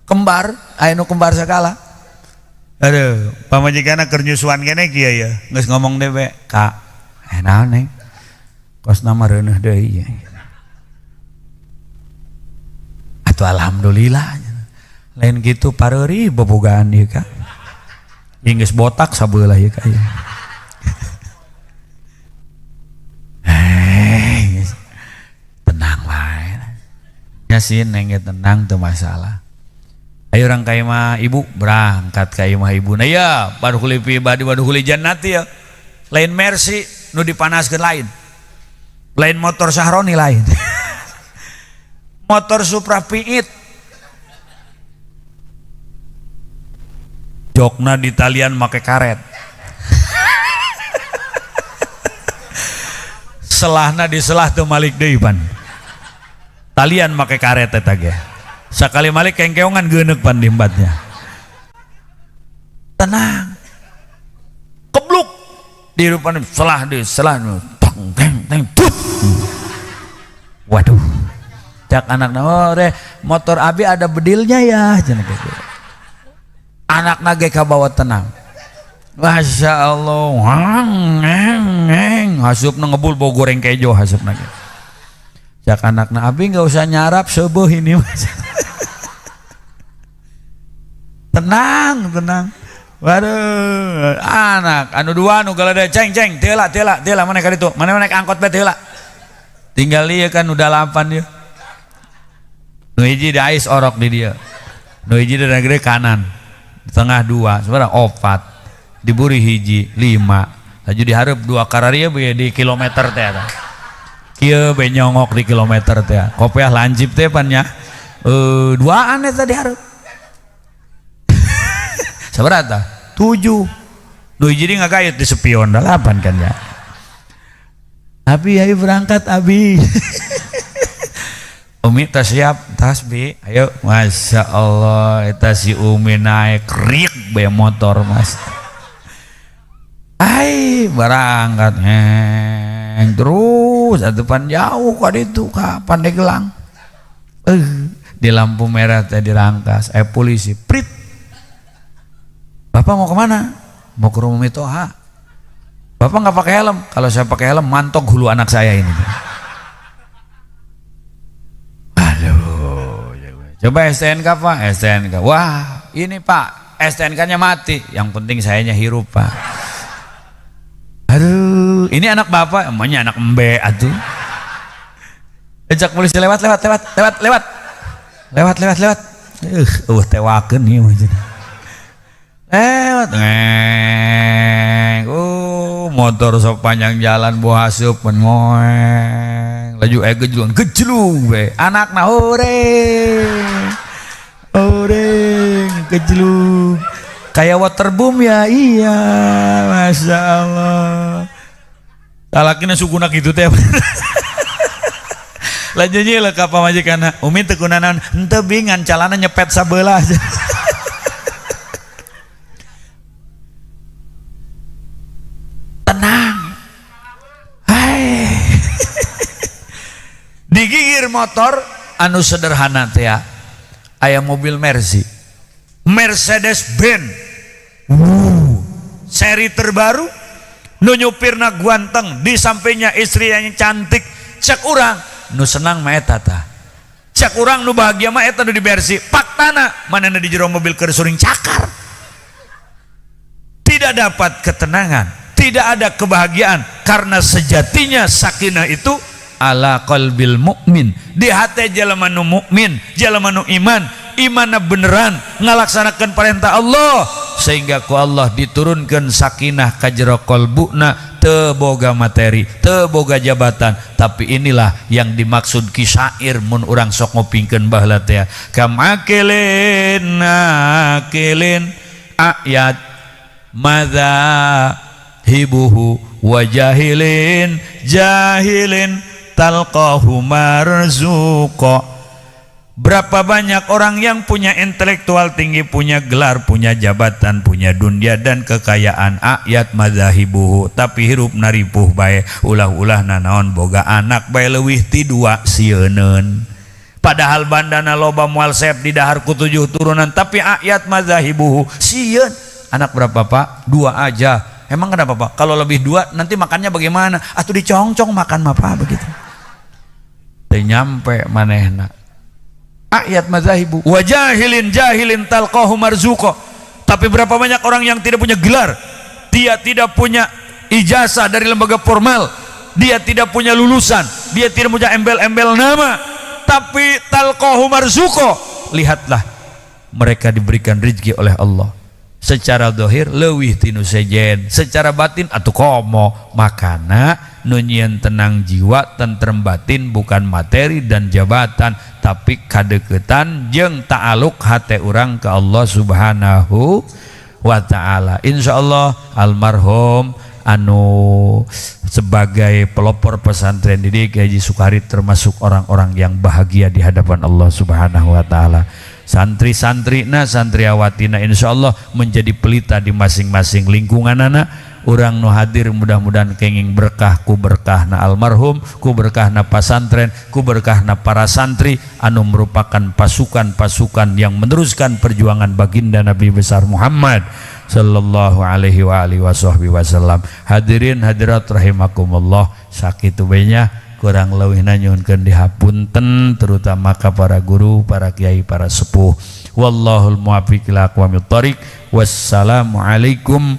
Kembar, aya nu kembar segala. Aduh, pamajikanna keur nyusuan kene kieu ya. Geus ngomong dewe, Kak, naon neng? Kosna mah reuneuh deui. Atuh alhamdulillah. Lain gitu pareuri bobogaan ieu Kak. Ieu geus botak sabelah ieu Kak. Tenang wae. Nya sih neng ge tenang teu masalah. Ayo urang ka imah ibu, berangkat ka imah ibu. Nah ya, padkhuli fi ibadi wadkhuli jannati ya. Lain Mercy nu dipanaskeun lain. Lain motor Sahroni lain. Motor Supra Piit. Jokna di talian make karet. Selahna diselah teu malik deui pan. Talian make karet eta ge. Sakali malik kengkeongan geuneuk pan dimbatnya. Tenang. Kebluk di depan selah di selah teng teng teng tut. Waduh. Cak anakna, oh deh, motor abi ada bedilnya ya, cenah gitu. Anakna ge kabawa tenang. Masya Allah, ngeng, hasupna ngebul bau goreng kejo hasupna ge. Cak anakna, abi nggak usah nyarap seueuh ini. Tenang, tenang. Waduh, anak anu dua anu galada ceng ceng, teu lah, teu lah, mana ka ditu? Mana naik angkot bae teu lah. Tinggal ieu kan udah 8 ieu. Nu hiji di ais orok di dieu. Nu hiji di negeri kanan. Di tengah 2, sebenarnya 4. Diburi hiji 5. Laju dihareup 2 kararia bae di kilometer teh eta. Kieu bae nyongok di kilometer teh. Kopiah lancip teh pan nya. Duaan eta dihareup. Sabaraha? 7. Nu jadi ngagayut di spion 8 kan ya. Abi ayo berangkat abi. Umi tas siap, tas bi, ayo. Masya Allah, eta si Umi naik rik be motor mas. Ai berangkat neng terus depan jauh kok itu ka Pandeglang. Di lampu merah tadi Rangkas, polisi, prit. Bapak mau kemana? Mau ke rumah Mitoha. Bapak nggak pakai helm. Kalau saya pakai helm, mantok hulu anak saya ini. Aduh, coba STNK Pak, STNK. Wah, ini Pak, STNK-nya mati. Yang penting sayanya hirup Pak. Aduh, ini anak bapak, emangnya anak embe atuh. Ejak polisi lewat, lewat, lewat, lewat, lewat, lewat, lewat, lewat. Tewakeun ieu mah. Lewat, ngeng. Motor sepanjang jalan buah asup ngoeng. Laju gejlung, gejlung we. Anakna horeng. Horeng, gejlung. Kayak waterboom ya, iya, masya Allah. Salakina sukuna kitu teh. Lanjutnya lah ka pamajikanna, Umi teu kunaon, henteu bingan calana nyepet sabelah. Tenang. Hai. Digigir motor anu sederhana teh ya. Aya mobil Mercy. Mercedes Benz. Seri terbaru, nu nyupirna guanteng, di sampingnya istri yang cantik. Cek urang nu senang mah eta tah. Cek urang nu bahagia mah eta nu dibersi. Faktana manehna di jero mobil keur suring cakar. Tidak dapat ketenangan, tidak ada kebahagiaan karena sejatinya sakinah itu ala qalbil mukmin, di hati jelema nu mukmin, jelema nu iman, imanna beneran ngalaksanakan perintah Allah sehingga ku Allah diturunkan sakinah ka jero qalbuna, teu boga materi, teu boga jabatan, tapi inilah yang dimaksud kisair mun urang sok ngopingkeun baheula teh kam akilin akilin ayat madza hibuhu wa jahilin jahilin talqahu marzuqa. Berapa banyak orang yang punya intelektual tinggi, punya gelar, punya jabatan, punya dunia dan kekayaan, ayat madzahibuhu, tapi hirup naripuh bae, ulah-ulah nanaon boga anak bae leuwih ti dua sieuneun. Padahal bandana loba moal sep di dahar ku 7 turunan, tapi ayat madzahibuhu sieun. Anak berapa Pak? 2 aja. Emang kenapa Pak? Kalau lebih 2 nanti makannya bagaimana? Atuh dicongcong makan mah Pak begitu. Teu nyampe manehna. Ayat madzahibu wa jahilin jahilin talqahu marzuqa. Tapi berapa banyak orang yang tidak punya gelar, dia tidak punya ijazah dari lembaga formal, dia tidak punya lulusan, dia tidak punya embel-embel nama, tapi talqahu marzuqa. Lihatlah, mereka diberikan rezeki oleh Allah. Secara dohir leuwih tinu sejen, secara batin atuh komo. Makana nu nyieun tenang jiwa, tentrem batin bukan materi dan jabatan, tapi kadeukeutan jeung ta'aluk hate urang ke Allah Subhanahu wa taala. Insyaallah almarhum anu sebagai pelopor pesantren didik Haji Sukari termasuk orang-orang yang bahagia di hadapan Allah Subhanahu wa taala. Santri-santrina, santriawatina insyaallah menjadi pelita di masing-masing lingkungan anak. Urang nu hadir mudah-mudahan kenging berkah ku berkahna almarhum, ku berkahna pasantren, ku berkahna para santri anu merupakan pasukan-pasukan yang meneruskan perjuangan baginda Nabi besar Muhammad sallallahu alaihi wa alihi wasallam. Hadirin hadirat rahimakumullah, sakitu bae nya, kurang leuwihna nyuhunkeun dihapunten terutama ka para guru, para kiai, para sepuh. Wallahul muwaffiq ila aqwamit thoriq. Wassalamualaikum.